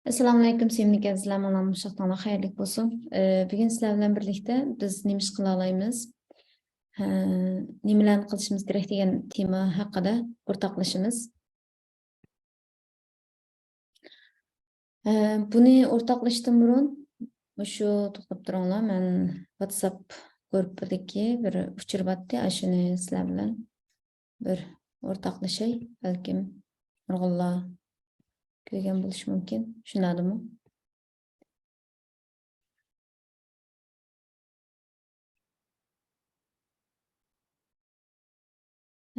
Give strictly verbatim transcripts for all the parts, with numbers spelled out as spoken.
ئەسسالامۇئەلەيكۇم، سۆيۈملۈك ئەزىزلەر، ماڭا مۇشۇ ۋاقىتلارنى خەيرلىك بولسۇن. ئى، بۈگۈن سىلەر بىلەن بىرلىكتە بىز نېمە ئىش قىلالايمىز، ھە، نېمىلەرنى قىلىشىمىز كېرەك دېگەن تېما ھەققىدە ئورتاقلىشىمىز. ئە، بۇنى ئورتاقلىشىشتىن بۇرۇن، مۇشۇ، توختاپ تۇرۇڭلار، مەن ۋاتساپ گۇرۇپپىدىكى بىر ئۇچۇر بارتتى، ئاشۇنى سىلەر بىلەن بىر ئورتاقلىشاي، بەلكىم نۇرغۇنلار كۆرگەن بولۇشى مۇمكىن. شۇنداقتىمۇ؟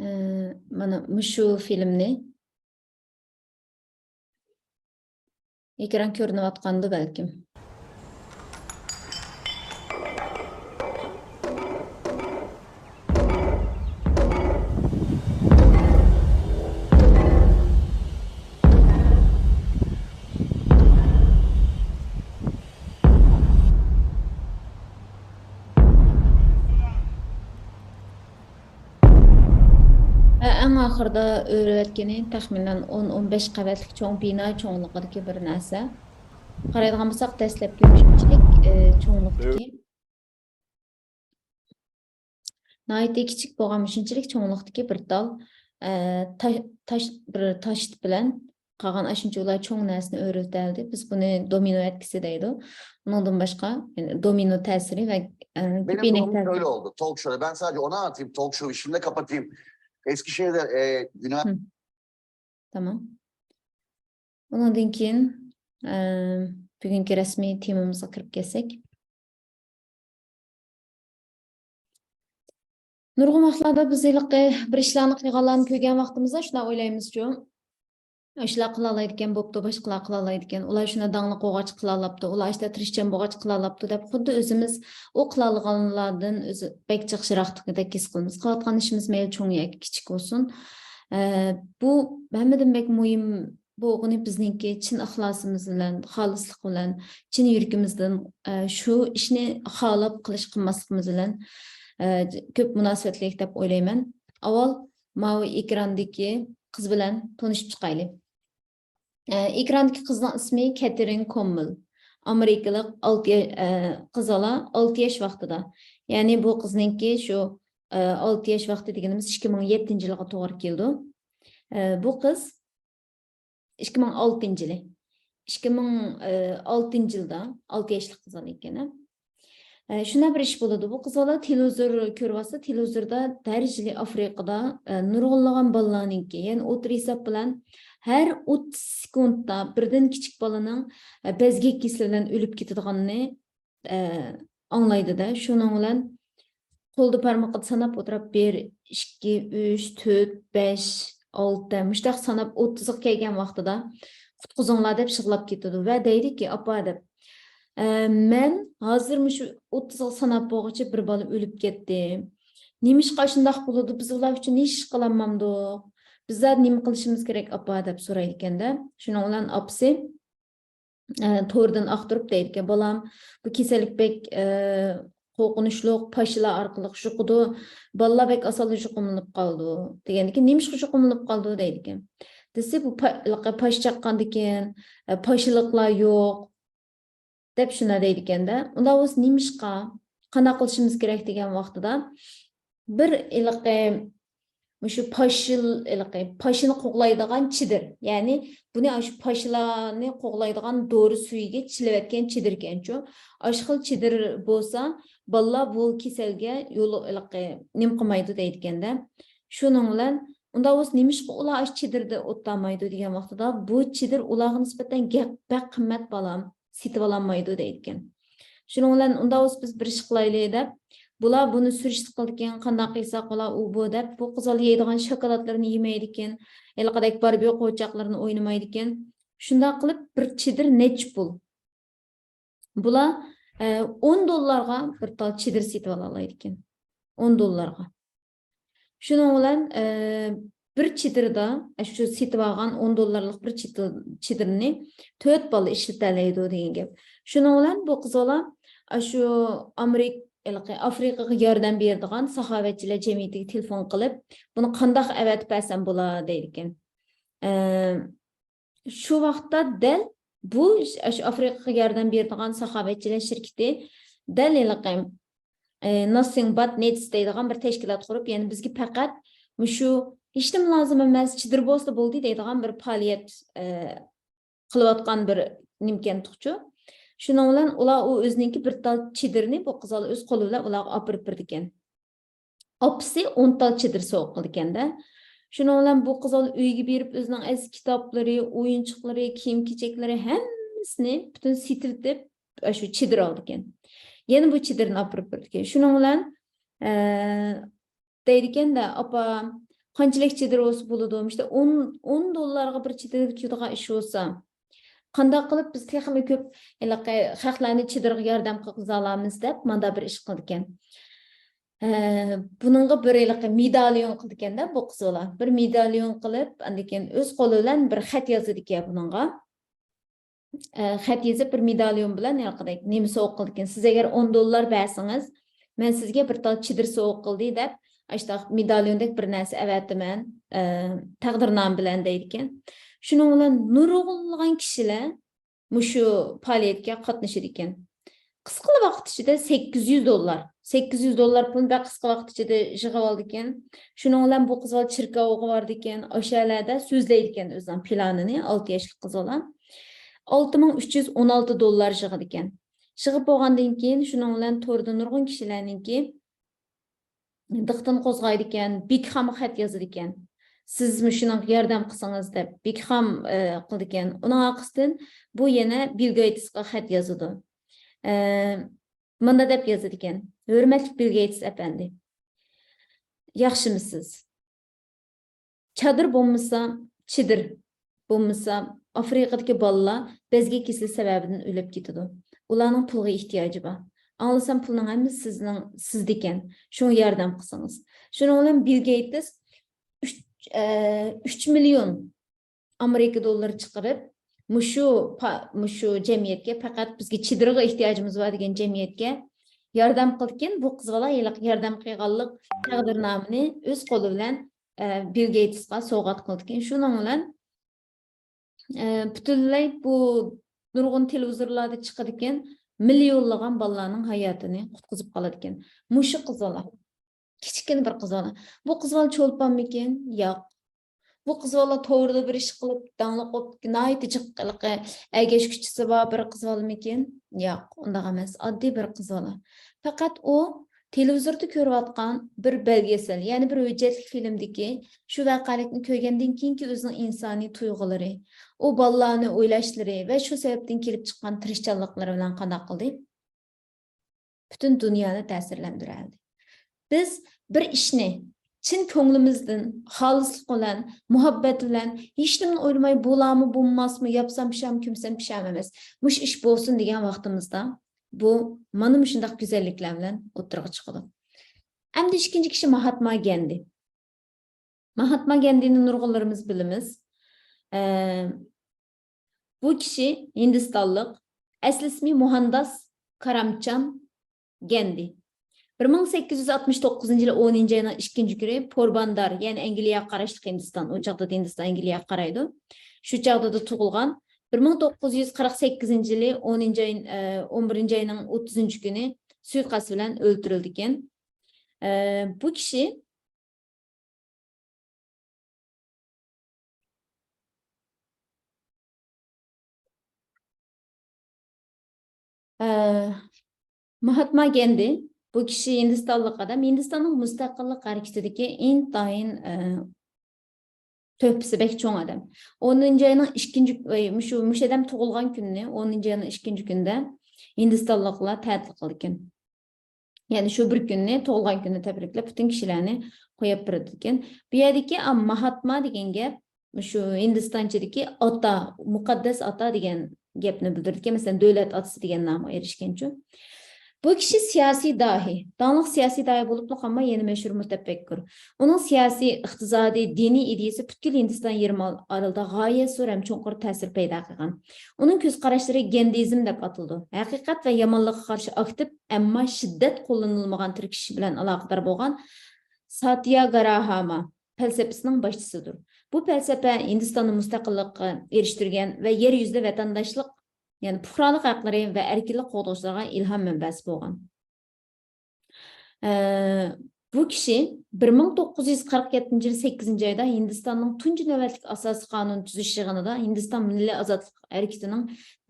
ئە، مانا مۇشۇ فىلىمنى، ئېكران كۆرۈنۈۋاتقاندۇ بەلكىم. ۋە ئەڭ ئاخىرىدا ئۆرۈۋەتكىنى تەخمىنەن ئون، ئون بەش قەۋەتلىك چوڭ بىنا چوڭلۇقىدىكى بىر نەرسە. قارايدىغان بولساق، دەسلەپكى مۇشۇنچىلىك، ئى، چوڭلۇقتىكى. ناھايىتى كىچىك بولغان مۇشۇنچىلىك چوڭلۇقتىكى بىر تال، ئە، تا-، تاش، بىر تاش بىلەن قالغان ئاشۇنچە ئۇلار چوڭ نەرسىنى ئۆرۈۋېتەلىدى. بىز بۇنى دومىنو ئەتكىسى دەيدۇ. ئۇنىڭدىن باشقا، يەنى دومىنو تەسىرى ۋە، ئە، Benim كۆپەينەك durumum تەسىرى. Şöyle oldu. Talk show'da. Ben sadece onu anlatayım. Talk show işini de kapatayım. Eskişehir'de, e, günah- Hı. تامام. ئۇنىڭدىن كېيىن، ئە، بۈگۈنكى رەسمىي تېمىمىزغا كىرىپ كەتسەك. نۇرغۇن ۋاقىتلاردا بىز ھېلىقى بىر ئىشلارنى قىلغانلارنى كۆرگەن ۋاقتىمىزدا شۇنداق ئويلايمىزچۇ؟ ئاشۇلار قىلالايدىكەن، بوپتۇ، باشقىلار قىلالايدىكەن. ئۇلار شۇنداق داڭلىق بولغاچقا قىلالاپتۇ، ئۇلار ئاشۇنداق تىرىشچان بولغاچقا قىلالاپتۇ دەپ خۇددى ئۆزىمىز ئۇ قىلالىغانلاردىن ئۆزى بەك جىق يىراقتىكىدەك ھېس قىلىمىز. قىلىۋاتقان ئىشىمىز مەيلى چوڭ ياكى كىچىك بولسۇن. ئە، بۇ ھەممىدىن بەك مۇھىم بولغىنى بىزنىڭكى چىن ئىخلاسىمىز بىلەن، خالىسلىق بىلەن، چىن يۈرىكىمىزدىن، ئە، شۇ ئىشنى خالاپ قىلىش قىلماسلىقىمىز بىلەن، ئە، كۆپ مۇناسىۋەتلىك دەپ ئويلايمەن. ئاۋۋال ماۋۇ ئېكراندىكى قىز بىلەن تونۇشۇپ چىقايلى. ئە، ئېكراندىكى قىزنىڭ ئىسمى كەترىن كوممىل. ئامېرىكىلىق ئالتە يا-، ئە، قىز بالا ئالتە ياش ۋاقتىدا. يەنى بۇ قىزنىڭكى شۇ، ئە، ئالتە ياش ۋاقتى دېگىنىمىز ئىككى مىڭ يەتتىنچى يىلغا توغرا كېلىدۇ. ئە، بۇ قىز ئىككى مىڭ ئالتىنچى يىلى. ئىككى مىڭ ئالتىنچى يىلدا ئالتە ياشلىق قىز بالا ئىكەن، ھە. ئە، شۇنداق بىر ئىش بولىدۇ. بۇ قىز بالا تېلېۋىزور كۆرۈۋاتسا، تېلېۋىزوردا دەرىجىلىك ئافرىقىدا، ئە، نۇرغۇنلىغان بالىلارنىڭكى، يەنى ئوتتۇرا ھېساب بىلەن ھەر ئوتتۇز سېكۇنتتا بىردىن كىچىك بالىنىڭ، ئە، بەزگەك كېسىلى بىلەن ئۆلۈپ كېتىدىغانىنى، ئە، ئاڭلايدۇ-دە. شۇنىڭ بىلەن قولدا بارمىقىدا ساناپ ئولتۇرۇپ، بىر، ئىككى، ئۈچ، تۆت، بەش، ئالتە، مۇشۇنداق ساناپ ئوتتۇزغا كەلگەن ۋاقتىدا، «قۇتقۇزۇڭلار» دەپ يىغلاپ كېتىدۇ ۋە دەيدۇكى، «ئاپا» دەپ، «ئە، مەن ھازىر مۇشۇ ئوتتۇزغا ساناپ بولغۇچە بىر بالا ئۆلۈپ كەتتى. نېمىشقا ئاشۇنداق بولىدۇ؟ بىز ئۇلار ئۈچۈن ھېچ ئىش قىلالمامدۇق؟ بىز زادى نېمە قىلىشىمىز كېرەك، ئاپا؟» دەپ سورايدىكەن-دە. شۇنىڭ بىلەن ئاپىسى، ئە، توردىن ئاختۇرۇپ دەيدىكەن، «بالام، بۇ كېسەللىك بەك، ئە، قورقۇنچلۇق، پاشىلار ئارقىلىق يۇقىدۇ، بالىلار بەك ئاسانلا يۇقۇملىنىپ قالىدۇ» دېگەندىكىن، «نېمىشقا يۇقۇملىنىپ قالىدۇ؟» دەيدىكەن. دېسە، «بۇ پا-، پاش چاققاندىكىن، ئە، پاشىلىقلار يوق» دەپ شۇنداق دەيدىكەن-دە. ئۇنداق بولسا نېمىشقا؟ قانداق قىلىشىمىز كېرەك دېگەن ۋاقتىدا، بىر ھېلىقى مۇشۇ پاشىل، ھېلىقى پاشىنى قوغلايدىغان چېدىر، يەنى بۇنى ئاشۇ پاشىلارنى قوغلايدىغان دورا سۈيىگە چىلىۋەتكەن چېدىركەنچۇ. ئاشۇ خىل چېدىر بولسا، بالىلار بۇ كېسەلگە يولۇ-، ھېلىقى نېمە قىلمايدۇ دەيدىكەن-دە. شۇنىڭ بىلەن، ئۇنداق بولسا نېمىشقا ئۇلار ئاشۇ چېدىردا ئولتۇرالمايدۇ دېگەن ۋاقتىدا، بۇ چېدىر ئۇلارغا نىسبەتەن گە-، بەك قىممەت، بالام، سېتىۋالالمايدۇ دەيدىكەن. شۇنىڭ بىلەن ئۇنداق بولسا بىز بىر ئىش قىلايلى دەپ، بۇلار بۇنى سۈرۈشتە قىلىدىكەن، قانداق قىلساق بولا ئۇ بۇ دەپ، بۇ قىز بالا يەيدىغان شاكىلاتلىرىنى يېمەيدىكەن، ھېلىقىدەك باربى قوچاقلىرىنى ئوينىمايدىكەن. شۇنداق قىلىپ بىر چېدىر نەچچە پۇل. بۇلار، ئە، ئون دوللارغا بىر تال چېدىر سېتىۋالالايدىكەن. ئون دوللارغا. شۇنىڭ بىلەن، ئە، بىر چېدىردا، ئە، شۇ سېتىۋالغان ئون دوللارلىق بىر چېتىل-، چېدىرنى تۆت بالا ئىشلىتەلەيدۇ دېگەن گەپ. شۇنىڭ بىلەن بۇ قىز بالا، ئە، شۇ ئامېرىك-، ھېلىقى ئافرىقىغا ياردەم بېرىدىغان ساخاۋەتچىلەر جەمئىيىتىگە تېلېفون قىلىپ، «بۇنى قانداق ئەۋەتىپ بەرسەم بولا؟» دەيدىكەن. ئە، شۇ ۋاقىتتا دەل بۇ ش-، شۇ ئافرىقىغا ياردەم بېرىدىغان ساخاۋەتچىلەر شىركىتى دەل ھېلىقى، ئى، Nothing But Needs دەيدىغان بىر تەشكىلات قۇرۇپ، يەنى بىزگە پەقەت مۇشۇ ھېچنېمە لازىم ئەمەس، چېدىر بولسا بولدى دەيدىغان بىر پائالىيەت، ئى، قىلىۋاتقان بىر نېمىكەن تۇقچۇ. شۇنىڭ بىلەن ئۇلار ئۇ ئۆزىنىڭكى بىر تال چېدىرنى بۇ قىزلار ئۆز قولى بىلەن ئۇلارغا ئاپىرىپ بېرىدىكەن. ئاپىسى ئون تال چېدىر سوۋغا قىلىدىكەن-دە. شۇنىڭ بىلەن بۇ قىزلار ئۆيگە بېرىپ ئۆزىنىڭ ئەسلى كىتابلىرى، ئويۇنچۇقلىرى، كىيىم-كېچەكلىرى ھەممىسىنى پۈتۈن سېتىۋېتىپ، ئاشۇ چېدىر ئالىدىكەن. يەنە بۇ چېدىرنى ئاپىرىپ بېرىدىكەن. شۇنىڭ بىلەن، ئە، دەيدىكەن-دە، «ئاپا، قانچىلىك چېدىر بولسا بولىدۇ؟ مۇشۇنداق ئون، ئون دوللارغا بىر چېدىر كېتىدىغان ئىش بولسا، قانداق قىلىپ بىز تېخىمۇ كۆپ ھېلىقى خەقلەرنى چېدىرغا ياردەم قىلغۇزالامىز؟» دەپ ماندا بىر ئىش قىلىدىكەن. ئە، بۇنىڭغا بىر ھېلىقى مېداليون قىلىدىكەن-دە بۇ قىز بالا. بىر مېداليون قىلىپ، ئاندىن كېيىن ئۆز قولى بىلەن بىر خەت يازىدىكەن بۇنىڭغا. ئە، خەت يېزىپ، بىر مېداليون بىلەن ھېلىقىدەك نېمە سوۋغا قىلىدىكەن. «سىز ئەگەر ئون دوللار بەرسىڭىز، مەن سىزگە بىر تال چېدىر سوۋغا قىلدى» دەپ، ئاشۇنداق مېداليوندەك بىر نەرسە ئەۋەتىمەن، ئە، تەقدىرنامە بىلەن دەيدىكەن. شۇنىڭ بىلەن نۇرغۇنلىغان كىشىلەر مۇشۇ پائالىيەتكە قاتنىشىدىكەن. قىسقىلا ۋاقىت ئىچىدە سەككىز يۈز دوللار، سەككىز يۈز دوللار پۇلنى بەك قىسقا ۋاقىت ئىچىدە يىغىۋالىدىكەن. شۇنىڭ بىلەن بۇ قىز بالا چېركاۋغا بارىدىكەن، ئاشۇ يەرلەردە سۆزلەيدىكەن ئۆزىنىڭ پىلانىنى، ئالتە ياشلىق قىز بالا. ئالتە مىڭ ئۈچ يۈز ئون ئالتە دوللار يىغىدىكەن. يىغىپ بولغاندىن كېيىن، شۇنىڭ بىلەن توردا نۇرغۇن كىشىلەرنىڭكى دىققىتىنى قوزغايدىكەن، بېكخامغا خەت يازىدىكەن. «سىز مۇشۇنىڭغا ياردەم قىلسىڭىز» دەپ، بېكخام، ئى، قىلىدىكەن. ئۇنىڭ ئارقىسىدىن بۇ يەنە بىل گېيتسقا خەت يازىدۇ. ئى، مۇندا دەپ يازىدىكەن: «ھۆرمەتلىك بىل گېيتس ئەپەندى، ياخشىمۇسىز؟ چادىر بولمىسا، چېدىر بولمىسا، ئافرىقىدىكى بالىلار بەزگەك كېسىلى سەۋەبىدىن ئۆلۈپ كېتىدۇ. ئۇلارنىڭ پۇلغا ئېھتىياجى بار. ئاڭلىسام، پۇلنىڭ ھەممىسى سىزنىڭ، سىزدىكەن. شۇڭا ياردەم قىلسىڭىز.» شۇنىڭ بىلەن بىل گېيتس ئۈچ، ئە، ئۈچ مىليون ئامېرىكا دوللىرى چىقىرىپ، مۇشۇ پا-، مۇشۇ جەمئىيەتكە، پەقەت بىزگە چېدىرغا ئېھتىياجىمىز بار دېگەن جەمئىيەتكە ياردەم قىلدىكەن. بۇ قىز بالا ھېلىقى ياردەم قىلغانلىق تەقدىرنامىنى ئۆز قولى بىلەن، ئە، بىل گېيتسقا سوۋغات قىلدىكەن. شۇنىڭ بىلەن، ئە، پۈتۈنلەي بۇ نۇرغۇن تېلېۋىزورلاردا چىقىدىكەن، مىليونلىغان بالىلارنىڭ ھاياتىنى قۇتقۇزۇپ قالىدىكەن. مۇشۇ قىز بالا. كىچىككىنە بىر قىز بالا. بۇ قىز بالا چولپانمىكىن؟ ياق. بۇ قىز بالا توغرىدا بىر ئىش قىلىپ، داڭلىق بولۇپ، ناھايىتى جىق، ھېلىقى ئەگەشكۈچىسى بار بىر قىز بالىمىكىن؟ ياق، ئۇنداق ئەمەس. ئاددىي بىر قىز بالا. پەقەت ئۇ تېلېۋىزوردا كۆرۈۋاتقان بىر بەلگىسەل، يەنى بىر ھۆججەتلىك فىلىمدىكى شۇ ۋەقەلىكنى كۆرگەندىن كېيىنكى ئۆزىنىڭ ئىنسانىي تۇيغۇلىرى، ئۇ بالىلارنى ئويلاشلىرى ۋە شۇ سەۋەبتىن كېلىپ چىققان تىرىشچانلىقلىرى بىلەن قانداق قىلدى؟ پۈتۈن دۇنيانى تەسىرلەندۈرەلىدى. بىز بىر ئىشنى چىن كۆڭلىمىزدىن، خالىسلىق بىلەن، مۇھەببەت بىلەن، ھېچنېمىنى ئويلىماي، بولارمۇ، بولماسمۇ، ياپسام پىشام، كۆمسەم پىشام ئەمەس، مۇشۇ ئىش بولسۇن دېگەن ۋاقتىمىزدا، بۇ مانا مۇشۇنداق گۈزەللىكلەر بىلەن ئوتتۇرىغا چىقىدۇ. ئەمدى ئىككىنچى كىشى ماھاتما گەندى. ماھاتما گەندىنى نۇرغۇنلىرىمىز بىلىمىز. ئە، بۇ كىشى ھىندىستانلىق، ئەسلى ئىسمى موھانداس كارامچاند گەندى. بىر مىڭ سەككىز يۈز ئاتمىش توققۇزىنچى يىلى ئونىنچى ئاينىڭ ئىككىنچى كۈنى پورباندار، يەنى ئەنگلىيەگە قاراشلىق ھىندىستان، ئۇ چاغدا ھىندىستان ئەنگلىيەگە قارايدۇ. شۇ چاغدا تۇغۇلغان. بىر مىڭ توققۇز يۈز قىرىق سەككىزىنچى يىلى ئونىنچى ئاي، ئە، ئون بىرىنچى ئاينىڭ ئوتتۇزىنچى كۈنى سۇيىقەست بىلەن ئۆلتۈرۈلدىكەن. ئە، بۇ كىشى ئە، ماھاتما گەندى، بۇ كىشى ھىندىستانلىق ئادەم، ھىندىستاننىڭ مۇستەقىللىق ھەرىكىتىدىكى ئىنتايىن، ئە، تۆھپىسى بەك چوڭ ئادەم. ئونىنچى ئاينىڭ ئىككىنچى، ئەي، مۇشۇ، مۇشۇ ئادەم تۇغۇلغان كۈنىنى، ئونىنچى ئاينىڭ ئىككىنچى كۈنىدە ھىندىستانلىقلار تەتىل قىلىدىكەن. يەنى شۇ بىر كۈننى، تۇغۇلغان كۈننى تەبرىكلەپ، پۈتۈن كىشىلەرنى قويۇپ بېرىدىكەن. بۇ يەردىكى، ئا، ماھاتما دېگەن گەپ، شۇ ھىندىستانچىدىكى ئاتا، مۇقەددەس ئاتا دېگەن گەپنى بىلدۈرىدىكەن. مەسىلەن، دۆلەت ئاتىسى دېگەن نامغا ئېرىشكەنچۇ. بۇ كىشى سىياسىي داھىي، داڭلىق سىياسىي داھىي بولۇپلا قالماي، يەنە مەشھۇر مۇتەپەككۇر. ئۇنىڭ سىياسىي، ئىقتىسادىي، دىنىي ئىدىيىسى پۈتكۈل ھىندىستان يېرىم ئارىلىدا غايەت زور ھەم چوڭقۇر تەسىر پەيدا قىلغان. ئۇنىڭ كۆز قاراشلىرى گەندىزم دەپ ئاتىلىدۇ. ھەقىقەت ۋە يامانلىققا قارشى ئاكتىپ، ئەمما شىددەت قوللىنىلمىغان تىركىشىش بىلەن ئالاقىدار بولغان ساتياگراھاما، پەلسەپىسىنىڭ باشچىسىدۇر. بۇ پەلسەپە ھىندىستاننى مۇستەقىللىققا ئېرىشتۈرگەن ۋە يەر يۈزىدە ۋەتەنداشلىق، يەنى پۇقرالىق ھەقلىرى ۋە ئەركىنلىك قوغدىغۇچىلارغا ئىلھام مەنبەسى بولغان. ئە، بۇ كىشى بىر مىڭ توققۇز يۈز قىرىق يەتتىنچى يىل سەككىزىنچى ئايدا ھىندىستاننىڭ تۇنجى نۆۋەتلىك ئاساسىي قانۇن تۈزۈش يىغىنىدا ھىندىستان مىللىي ئازادلىق ھەرىكىتىنىڭ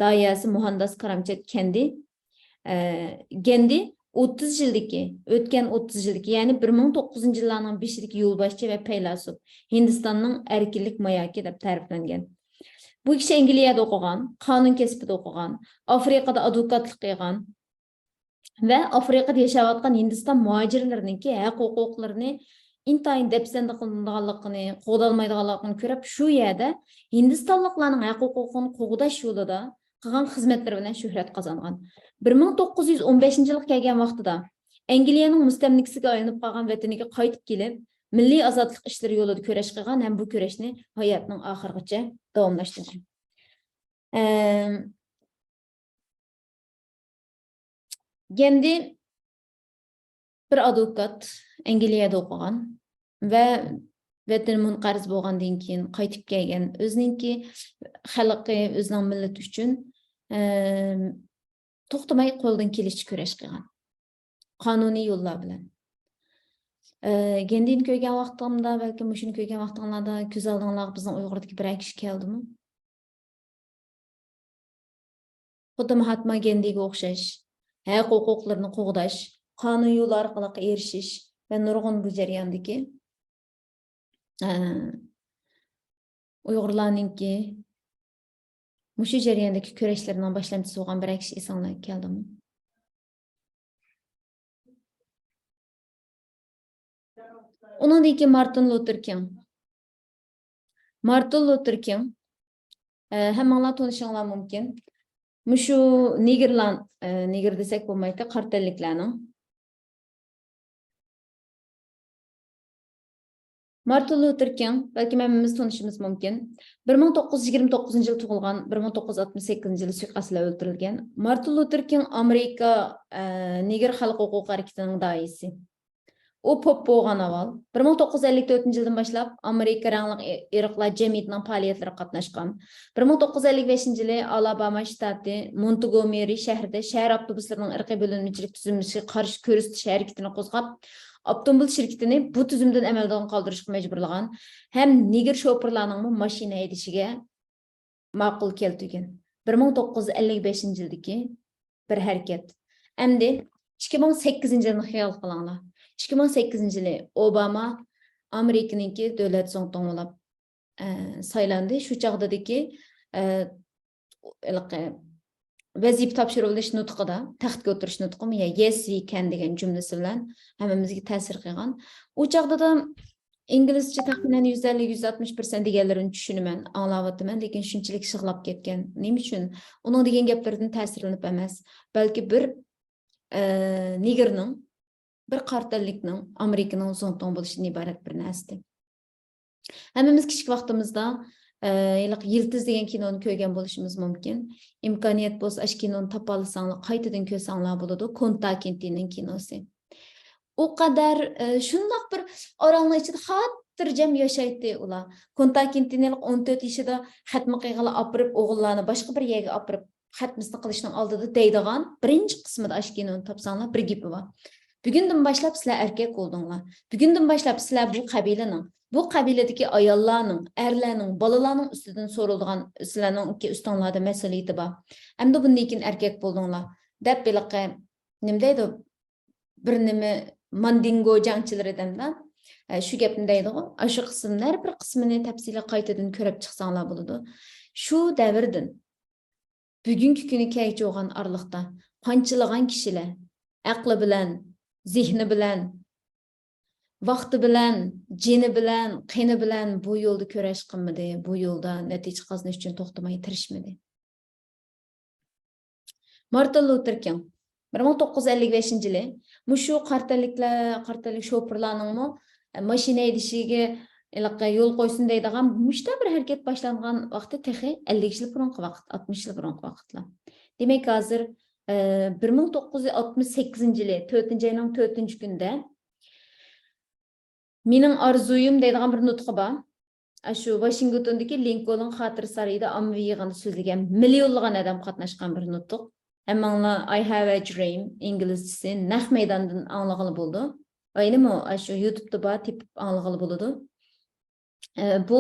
داھىيسى موھانداس كارامچات كەندى، ئە، گەندى ئوتتۇز يىلدىكى، ئۆتكەن ئوتتۇز يىلدىكى، يەنى بىر مىڭ توققۇزىنچى يىللارنىڭ بېشىدىكى يولباشچى ۋە پەيلاسوپ، ھىندىستاننىڭ ئەركىنلىك ماياكى دەپ تەرىپلەنگەن. بۇ كىشى ئەنگلىيەدە ئوقۇغان، قانۇن كەسپىدە ئوقۇغان، ئافرىقىدا ئادۋوكاتلىق قىلغان، ۋە ئافرىقىدا ياشاۋاتقان ھىندىستان مۇھاجىرلىرىنىڭكى ھەق-ھوقۇقلىرىنى ئىنتايىن دەپسەندە قىلىنىدىغانلىقىنى، قوغدالمايدىغانلىقىنى كۆرۈپ، شۇ يەردە ھىندىستانلىقلارنىڭ ھەق-ھوقۇقىنى قوغداش يولىدا قىلغان خىزمەتلىرى بىلەن شۆھرەت قازانغان. بىر مىڭ توققۇز يۈز ئون بەشىنچى يىلغا كەلگەن ۋاقتىدا ئەنگلىيەنىڭ مۇستەملىكىسىگە ئايلىنىپ قالغان ۋەتىنىگە قايتىپ كېلىپ، مىللىي ئازادلىق ئىشلىرى يولىدا كۈرەش قىلغان ھەم بۇ كۈرەشنى ھاياتىنىڭ ئاخىرىغىچە داۋاملاشتۇرغان. ئەم، گەندى بىر ئادۋوكات، ئەنگلىيەدە ئوقۇغان ۋە ۋەتىنى مۇنقەرز بولغاندىن كېيىن قايتىپ كەلگەن، ئۆزىنىڭكى خەلقى، ئۆزىنىڭ مىللىتى ئۈچۈن، ئەم، توختىماي قولىدىن كېلىشىچە كۈرەش قىلغان. قانۇنىي يوللار بىلەن. ئە، گەندىنى كۆرگەن ۋاقتىمدا، بەلكىم مۇشۇنى كۆرگەن ۋاقتىڭلاردا كۆز ئالدىڭلارغا بىزنىڭ ئۇيغۇردىكى بىرەر كىشى كەلدىمۇ؟ خۇددى ماھاتما گەندىگە ئوخشاش، ھەق-ھوقۇقلىرىنى قوغداش، قانۇن يولى ئارقىلىق ئېرىشىش ۋە نۇرغۇن بۇ جەرياندىكى، ئە، ئۇيغۇرلارنىڭكى مۇشۇ جەرياندىكى كۈرەشلىرىنىڭ باشلامچىسى بولغان بىرەر كىشى ئېسىڭلارغا كەلدىمۇ؟ ئۇنىڭدىن كېيىن مارتىن لۇتېر كىڭ. مارتىن لۇتېر كىڭ، ئە، ھەممىڭلار تونۇشۇڭلار مۇمكىن. مۇشۇ نېگىرلار، ئە، نېگىر دېسەك بولمايتتى، قارا تەنلىكلەرنىڭ. مارتىن لۇتېر كىڭ، بەلكىم ھەممىمىز تونۇشىمىز مۇمكىن. بىر مىڭ توققۇز يۈز يىگىرمە توققۇزىنچى يىل تۇغۇلغان، بىر مىڭ توققۇز يۈز ئاتمىش سەككىزىنچى يىلى سۇيىقەست بىلەن ئۆلتۈرۈلگەن. مارتىن لۇتېر كىڭ ئامېرىكا، ئە، نېگىر خەلق ھوقۇقى ھەرىكىتىنىڭ داھىيسى. ئۇ پوپ بولغان ئاۋۋال. بىر مىڭ توققۇز يۈز ئەللىك تۆتىنچى يىلدىن باشلاپ ئامېرىكا رەڭلىك ئىرقلار جەمئىيىتىنىڭ پائالىيەتلىرىگە قاتناشقان. بىر مىڭ توققۇز يۈز ئەللىك بەشىنچى يىلى ئالاباما شتاتى مونتگومېرى شەھىرىدە شەھەر ئاپتوبۇسلىرىنىڭ ئىرقىي بۆلۈنمىچىلىك تۈزۈلمىسىگە قارشى كۆرسىتىش ھەرىكىتىنى قوزغاپ، ئاپتوموبىل شىركىتىنى بۇ تۈزۈمدىن ئەمەلدىن قالدۇرۇشقا مەجبۇرلىغان ھەم نېگىر شوپۇرلارنىڭمۇ ماشىنا ھەيدىشىگە ماقۇل كەلتۈرگەن. بىر مىڭ توققۇز يۈز ئەللىك بەشىنچى يىلدىكى بىر ھەرىكەت. ئەمدى ئىككى مىڭ سەككىزىنچى يىلنى خىيال قىلىڭلار. ئىككى مىڭ سەككىزىنچى يىلى ئوباما ئامېرىكىنىڭكى دۆلەت زۇڭتۇڭى بولاپ، ئە، سايلاندى. شۇ چاغدىكى، ئە، ھېلىقى ۋەزىپە تاپشۇرۇۋېلىش نۇتقىدا، تەختكە ئولتۇرۇش نۇتقىمۇ يا Yes, we can دېگەن جۈملىسى بىلەن ھەممىمىزگە تەسىر قىلغان. ئۇ چاغدا ئىنگلىزچە تەخمىنەن يۈز ئەللىك، يۈز ئاتمىش پىرسەنت دېگەنلىرىنى چۈشىنىمەن، ئاڭلاۋاتىمەن، لېكىن شۇنچىلىك شىغلاپ كەتكەن. نېمە ئۈچۈن؟ ئۇنىڭ دېگەن گەپلىرىدىن تەسىرلىنىپ ئەمەس، بەلكى بىر، ئە، نېگىرنىڭ، بىر قارا تەنلىكنىڭ ئامېرىكىنىڭ زۇڭتۇڭى بولۇشىدىن ئىبارەت بىر نەرسىدىن. ھەممىمىز كىچىك ۋاقتىمىزدا، ئە، ھېلىقى يىلتىز دېگەن كىنونى كۆرگەن بولۇشىمىز مۇمكىن. ئىمكانىيەت بولسا، ئاشۇ كىنونى تاپالىساڭلار، قايتىدىن كۆرسەڭلار بولىدۇ. كونتاكىنتىنىڭ كىنوسى. ئۇ قەدەر، ئە، شۇنداق بىر ئارالنىڭ ئىچىدە خاتىرجەم ياشايتتى ئۇلار. كونتاكىنتىنى ھېلىقى ئون تۆت يېشىدا خەتمە قىلغىلى ئاپىرىپ، ئوغۇللارنى باشقا بىر يەرگە ئاپىرىپ، خەتمىسىنى قىلىشنىڭ ئالدىدا دەيدىغان بىرىنچى قىسمىدا ئاشۇ كىنونى تاپساڭلار، بىر گېپى بار. بۈگۈندىن باشلاپ سىلەر ئەركەك بولدۇڭلار. بۈگۈندىن باشلاپ سىلەر بۇ قەبىلىنىڭ، بۇ قەبىلىدىكى ئاياللارنىڭ، ئەرلەرنىڭ، بالىلارنىڭ ئۈستىدىن سورىلىدىغان، سىلەرنىڭكى ئۈستۈڭلاردا مەسئۇلىيىتى بار. ئەمدى بۇندىن كېيىن ئەركەك بولدۇڭلار، دەپ ھېلىقى، نېمە دەيدۇ، بىر نېمە ماندىنگو جەڭچىلىرى دەمدە، ئە، شۇ گەپنى دەيدىغۇ. ئاشۇ قىسىمنى، ھەر بىر قىسمىنى تەپسىلىي قايتىدىن كۆرۈپ چىقساڭلار بولىدۇ. شۇ دەۋردىن بۈگۈنكى كۈنى كەلگۈچە بولغان ئارىلىقتا قانچىلىغان كىشىلەر ئەقلى بىلەن، زېھنى بىلەن، ۋاقتى بىلەن، جېنى بىلەن، قېنى بىلەن بۇ يولدا كۈرەش قىلمىدى، بۇ يولدا نەتىجە قازىنىش ئۈچۈن توختىماي تىرىشمىدى. مارتىن لۇتېر كىڭ، بىر مىڭ توققۇز يۈز ئەللىك بەشىنچى يىلى مۇشۇ قارا تەنلىكلەر، قارا تەنلىك شوپۇرلارنىڭمۇ ماشىنا ھەيدىشىگە ھېلىقى يول قويسۇن دەيدىغان مۇشۇنداق بىر ھەرىكەت باشلانغان ۋاقتى تېخى ئەللىك يىل بۇرۇنقى ۋاقىت، ئاتمىش يىل بۇرۇنقى ۋاقىتلار. دېمەك، ھازىر، ئە، بىر مىڭ توققۇز يۈز ئاتمىش سەككىزىنچى يىلى تۆتىنچى ئاينىڭ تۆتىنچى كۈنىدە مېنىڭ ئارزۇيۇم دەيدىغان بىر نۇتقى بار. ئاشۇ ۋاشىنگتوندىكى لىنكولن خاتىرە سارىيىدا ئاممىۋى يىغىندا سۆزلىگەن، مىليونلىغان ئادەم قاتناشقان بىر نۇتۇق. ھەممىڭلار «I have a dream» ئىنگلىزچىسى نەق مەيداندىن ئاڭلىغىلى بولىدۇ. ئاينىمۇ ئاشۇ يۇتۇبتا بار، تېپىپ ئاڭلىغىلى بولىدۇ. ئە، بۇ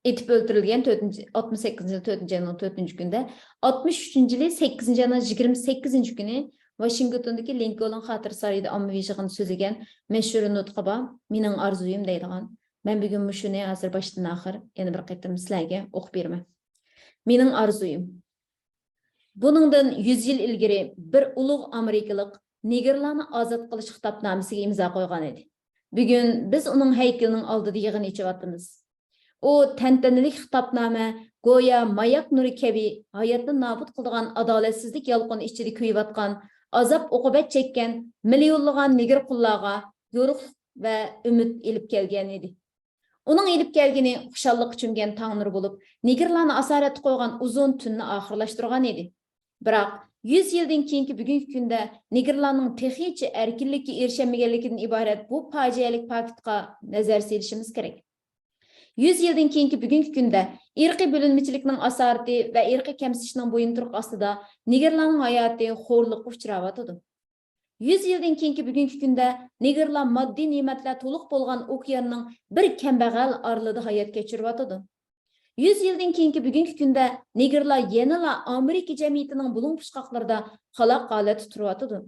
ئېتىپ ئۆلتۈرۈلگەن تۆتىنچى، ئاتمىش سەككىزىنچى يىل تۆتىنچى ئاينىڭ تۆتىنچى كۈنىدە، ئاتمىش ئۈچىنچى يىلى سەككىزىنچى ئاينىڭ يىگىرمە سەككىزىنچى كۈنى ۋاشىنگتوندىكى لىنكولن خاتىرە سارىيىدا ئاممىۋى يىغىندا سۆزلىگەن مەشھۇر نۇتقى بار، «مېنىڭ ئارزۇيۇم» دەيدىغان. مەن بۈگۈن مۇشۇنى ھازىر باشتىن ئاخىر يەنە بىر قېتىم سىلەرگە ئوقۇپ بېرىمەن. مېنىڭ ئارزۇيۇم. بۇنىڭدىن يۈز يىل ئىلگىرى بىر ئۇلۇغ ئامېرىكىلىق نېگىرلارنى ئازاد قىلىش خىتابنامىسىگە ئىمزا قويغان ئىدى. بۈگۈن بىز ئۇنىڭ ھەيكىلىنىڭ ئالدىدا يىغىن ئېچىۋاتىمىز. ئۇ تەنتەنىلىك خىتابنامە گويا ماياك نۇرى كەبى ھاياتنى نابۇت قىلىدىغان ئادالەتسىزلىك يالقۇنى ئىچىدە كۆيۈۋاتقان، ئازاب-ئوقۇبەت چەككەن مىليونلىغان نېگىر قۇللارغا يورۇقلۇق ۋە ئۈمىد ئېلىپ كەلگەن ئىدى. ئۇنىڭ ئېلىپ كەلگىنى خۇشاللىققا چۆمگەن تاڭ نۇرى بولۇپ، نېگىرلارنى ئاسارەتتە قويغان ئۇزۇن تۈننى ئاخىرلاشتۇرغان ئىدى. بىراق، يۈز يىلدىن كېيىنكى بۈگۈنكى كۈندە نېگىرلارنىڭ تېخىچە ئەركىنلىككە ئېرىشەلمىگەنلىكىدىن ئىبارەت بۇ پاجىئەلىك پاكىتقا نەزەر سېلىشىمىز كېرەك. يۈز يىلدىن كېيىنكى بۈگۈنكى كۈندە ئىرقىي بۆلۈنمىچىلىكنىڭ ئاسارىتى ۋە ئىرقىي كەمسىتىشنىڭ بويۇنتۇرۇقى ئاستىدا نېگىرلارنىڭ ھاياتى خورلۇققا ئۇچراۋاتىدۇ. يۈز يىلدىن كېيىنكى بۈگۈنكى كۈندە نېگىرلار ماددىي نېمەتلەر تولۇق بولغان ئوكياننىڭ بىر كەمبەغەل ئارىلىدا ھايات كەچۈرۈۋاتىدۇ. يۈز يىلدىن كېيىنكى بۈگۈنكى كۈندە نېگىرلار يەنىلا ئامېرىكا جەمئىيىتىنىڭ بۇلۇڭ-پۇچقاقلىرىدا قالاق ھالەتتە تۇرۇۋاتىدۇ.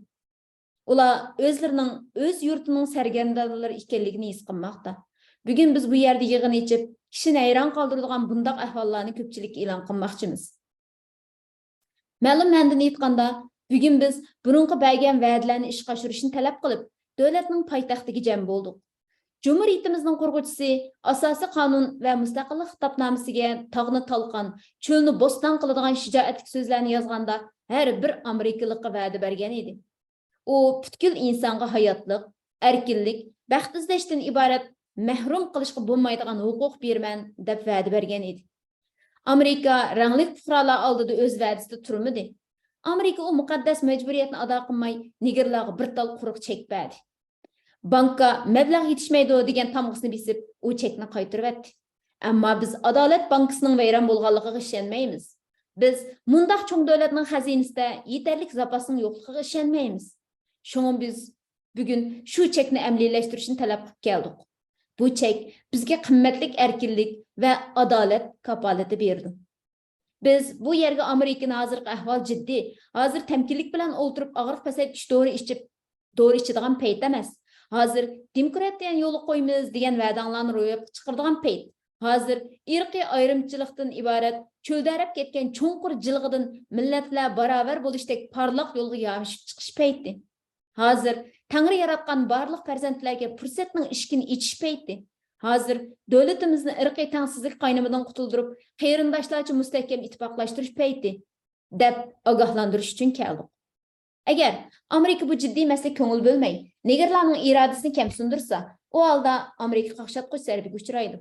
ئۇلار ئۆزلىرىنىڭ ئۆز يۇرتىنىڭ سەرگەردانلىرى ئىكەنلىكىنى ھېس قىلماقتا. بۈگۈن بىز بۇ يەردە يىغىن ئېچىپ، كىشىنى ھەيران قالدۇرىدىغان بۇنداق ئەھۋاللارنى كۆپچىلىككە ئېلان قىلماقچىمىز. مەلۇم مەنىدىن ئېيتقاندا، بۈگۈن بىز بۇرۇنقى بەرگەن ۋەدىلەرنى ئىشقا ئاشۇرۇشنى تەلەپ قىلىپ، دۆلەتنىڭ پايتەختىگە جەم بولدۇق. جۇمھۇرىيىتىمىزنىڭ قۇرغۇچىسى ئاساسىي قانۇن ۋە مۇستەقىللىق خىتابنامىسىگە تاغنى تالقان، چۆلنى بوستان قىلىدىغان شىجائەتلىك سۆزلەرنى يازغاندا، ھەر بىر ئامېرىكىلىققا ۋەدە بەرگەن ئىدى. ئۇ پۈتكۈل ئىنسانغا ھاياتلىق، ئەركىنلىك، بەخت ئىزدەشتىن ئىبارەت مەھرۇم قىلىشقا بولمايدىغان ھوقۇق بېرىمەن، دەپ ۋەدە بەرگەن ئىدى. ئامېرىكا رەڭلىك پۇقرالار ئالدىدا ئۆز ۋەدىسىدە تۇرمىدى. ئامېرىكا ئۇ مۇقەددەس مەجبۇرىيەتنى ئادا قىلماي، نېگىرلارغا بىر تال قۇرۇق چەك بەردى. بانكا مەبلەغ يېتىشمەيدۇ دېگەن تامغىسىنى بېسىپ، ئۇ چەكنى قايتۇرۇۋەتتى. ئەمما بىز ئادالەت بانكىسىنىڭ ۋەيران بولغانلىقىغا ئىشەنمەيمىز. بىز مۇنداق چوڭ دۆلەتنىڭ خەزىنىسىدە يېتەرلىك زاپاسنىڭ يوقلۇقىغا ئىشەنمەيمىز. شۇڭا بىز بۈگۈن شۇ چەكنى ئەمەلىيلەشتۈرۈشنى تەلەپ قىلىپ كەلدۇق. بۇ چەك بىزگە قىممەتلىك ئەركىنلىك ۋە ئادالەت كاپالىتى بېرىدۇ. بىز بۇ يەرگە ئامېرىكىنى ھازىرقى ئەھۋال جىددىي، ھازىر تەمكىنلىك بىلەن ئولتۇرۇپ ئاغرىق پەسەيتكۈچ دورا ئىچىپ، دورا ئىچىدىغان پەيت ئەمەس. ھازىر دېموكراتىيەنى يولغا قويىمىز دېگەن ۋەدەڭلارنى روياپقا چىقىرىدىغان پەيت. ھازىر ئىرقىي ئايرىمچىلىقتىن ئىبارەت چۆلدەرەپ كەتكەن چوڭقۇر جىلغىدىن مىللەتلەر باراۋەر بولۇشتەك پارلاق يولغا يامىشىپ چىقىش پەيتى. ھازىر تەڭرى ياراتقان بارلىق پەرزەنتلەرگە پۇرسەتنىڭ ئىشىكىنى ئېچىش پەيتى. ھازىر دۆلىتىمىزنى ئىرقىي تەڭسىزلىك قاينىمىدىن قۇتۇلدۇرۇپ، قېرىنداشلارچە مۇستەھكەم ئىتتىپاقلاشتۇرۇش پەيتى، دەپ ئاگاھلاندۇرۇش ئۈچۈن كەلدۇق. ئەگەر ئامېرىكا بۇ جىددىي مەسىلىگە كۆڭۈل بۆلمەي، نېگىرلارنىڭ ئىرادىسىنى كەمسىندۈرسە، ئۇ ھالدا ئامېرىكا قاقشاتقۇچ زەربىگە ئۇچرايدۇ.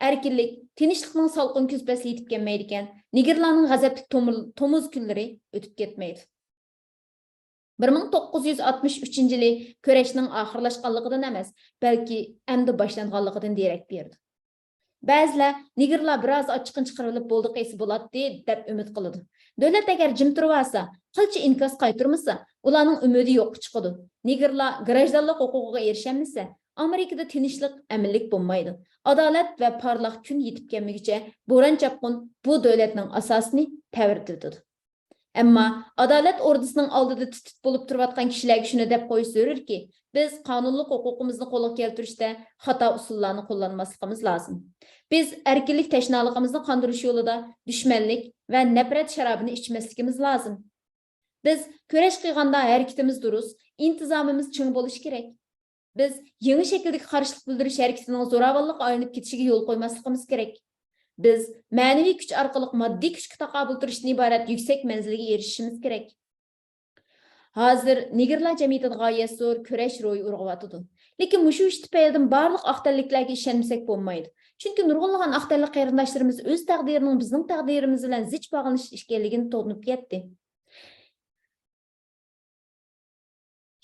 ئەركىنلىك، تىنچلىقنىڭ سالقىن كۈز پەسلى يېتىپ كەلمەيدىكەن، نېگىرلارنىڭ غەزەپلىك تومۇر-، تومۇز كۈنلىرى ئۆتۈپ كەتمەيدۇ. بىر مىڭ توققۇز يۈز ئاتمىش ئۈچىنچى يىلى كۈرەشنىڭ ئاخىرلاشقانلىقىدىن ئەمەس، بەلكى ئەمدى باشلانغانلىقىدىن دېرەك بېرىدۇ. بەزىلەر نېگىرلار بىراز ئاچچىقىنى چىقىرىۋېلىپ بولدى قىلسا بولاتتى، دەپ ئۈمىد قىلىدۇ. دۆلەت ئەگەر جىم تۇرۇۋالسا، قىلچە ئىنكاس قايتۇرمىسا، ئۇلارنىڭ ئۈمىدى يوققا چىقىدۇ. نېگىرلار گىراژدانلىق ھوقۇقىغا ئېرىشەلمىسە، ئامېرىكىدا تىنچلىق، ئەمىنلىك بولمايدۇ. ئادالەت ۋە پارلاق كۈن يېتىپ كەلمىگۈچە بوران-چاپقۇن بۇ دۆلەتنىڭ ئاساسىنى تەۋرىتىۋېتىدۇ. ئەمما ئادالەت ئوردىسىنىڭ ئالدىدا تىت-تىت بولۇپ تۇرۇۋاتقان كىشىلەرگە شۇنى دەپ قويۇش زۆرۈركى، بىز قانۇنلۇق ھوقۇقىمىزنى قولغا كەلتۈرۈشتە خاتا ئۇسۇللارنى قوللانماسلىقىمىز لازىم. بىز ئەركىنلىك تەشنالىقىمىزنى قاندۇرۇش يولىدا دۈشمەنلىك ۋە نەپرەت شارابىنى ئىچمەسلىكىمىز لازىم. بىز كۈرەش قىلغاندا ھەرىكىتىمىز دۇرۇس، ئىنتىزامىمىز چىڭ بولۇشى كېرەك. بىز يېڭى شەكىلدىكى قارشىلىق بىلدۈرۈش ھەرىكىتىنىڭ زوراۋانلىققا ئايلىنىپ كېتىشىگە يول قويماسلىقىمىز كېرەك. بىز مەنىۋى كۈچ ئارقىلىق ماددىي كۈچكە تاقابىل تۇرۇشتىن ئىبارەت يۈكسەك مەنزىلگە ئېرىشىشىمىز كېرەك. ھازىر نېگىرلار جەمئىيىتىدە غايەت زور كۈرەش روھى ئۇرغۇۋاتىدۇ. لېكىن مۇشۇ ئىش تۈپەيلىدىن بارلىق ئاق تەنلىكلەرگە ئىشەنمىسەك بولمايدۇ. چۈنكى نۇرغۇنلىغان ئاق تەنلىك قېرىنداشلىرىمىز ئۆز تەقدىرىنىڭ بىزنىڭ تەقدىرىمىز بىلەن زىچ باغلىنىش ئىكەنلىكىنى تونۇپ يەتتى.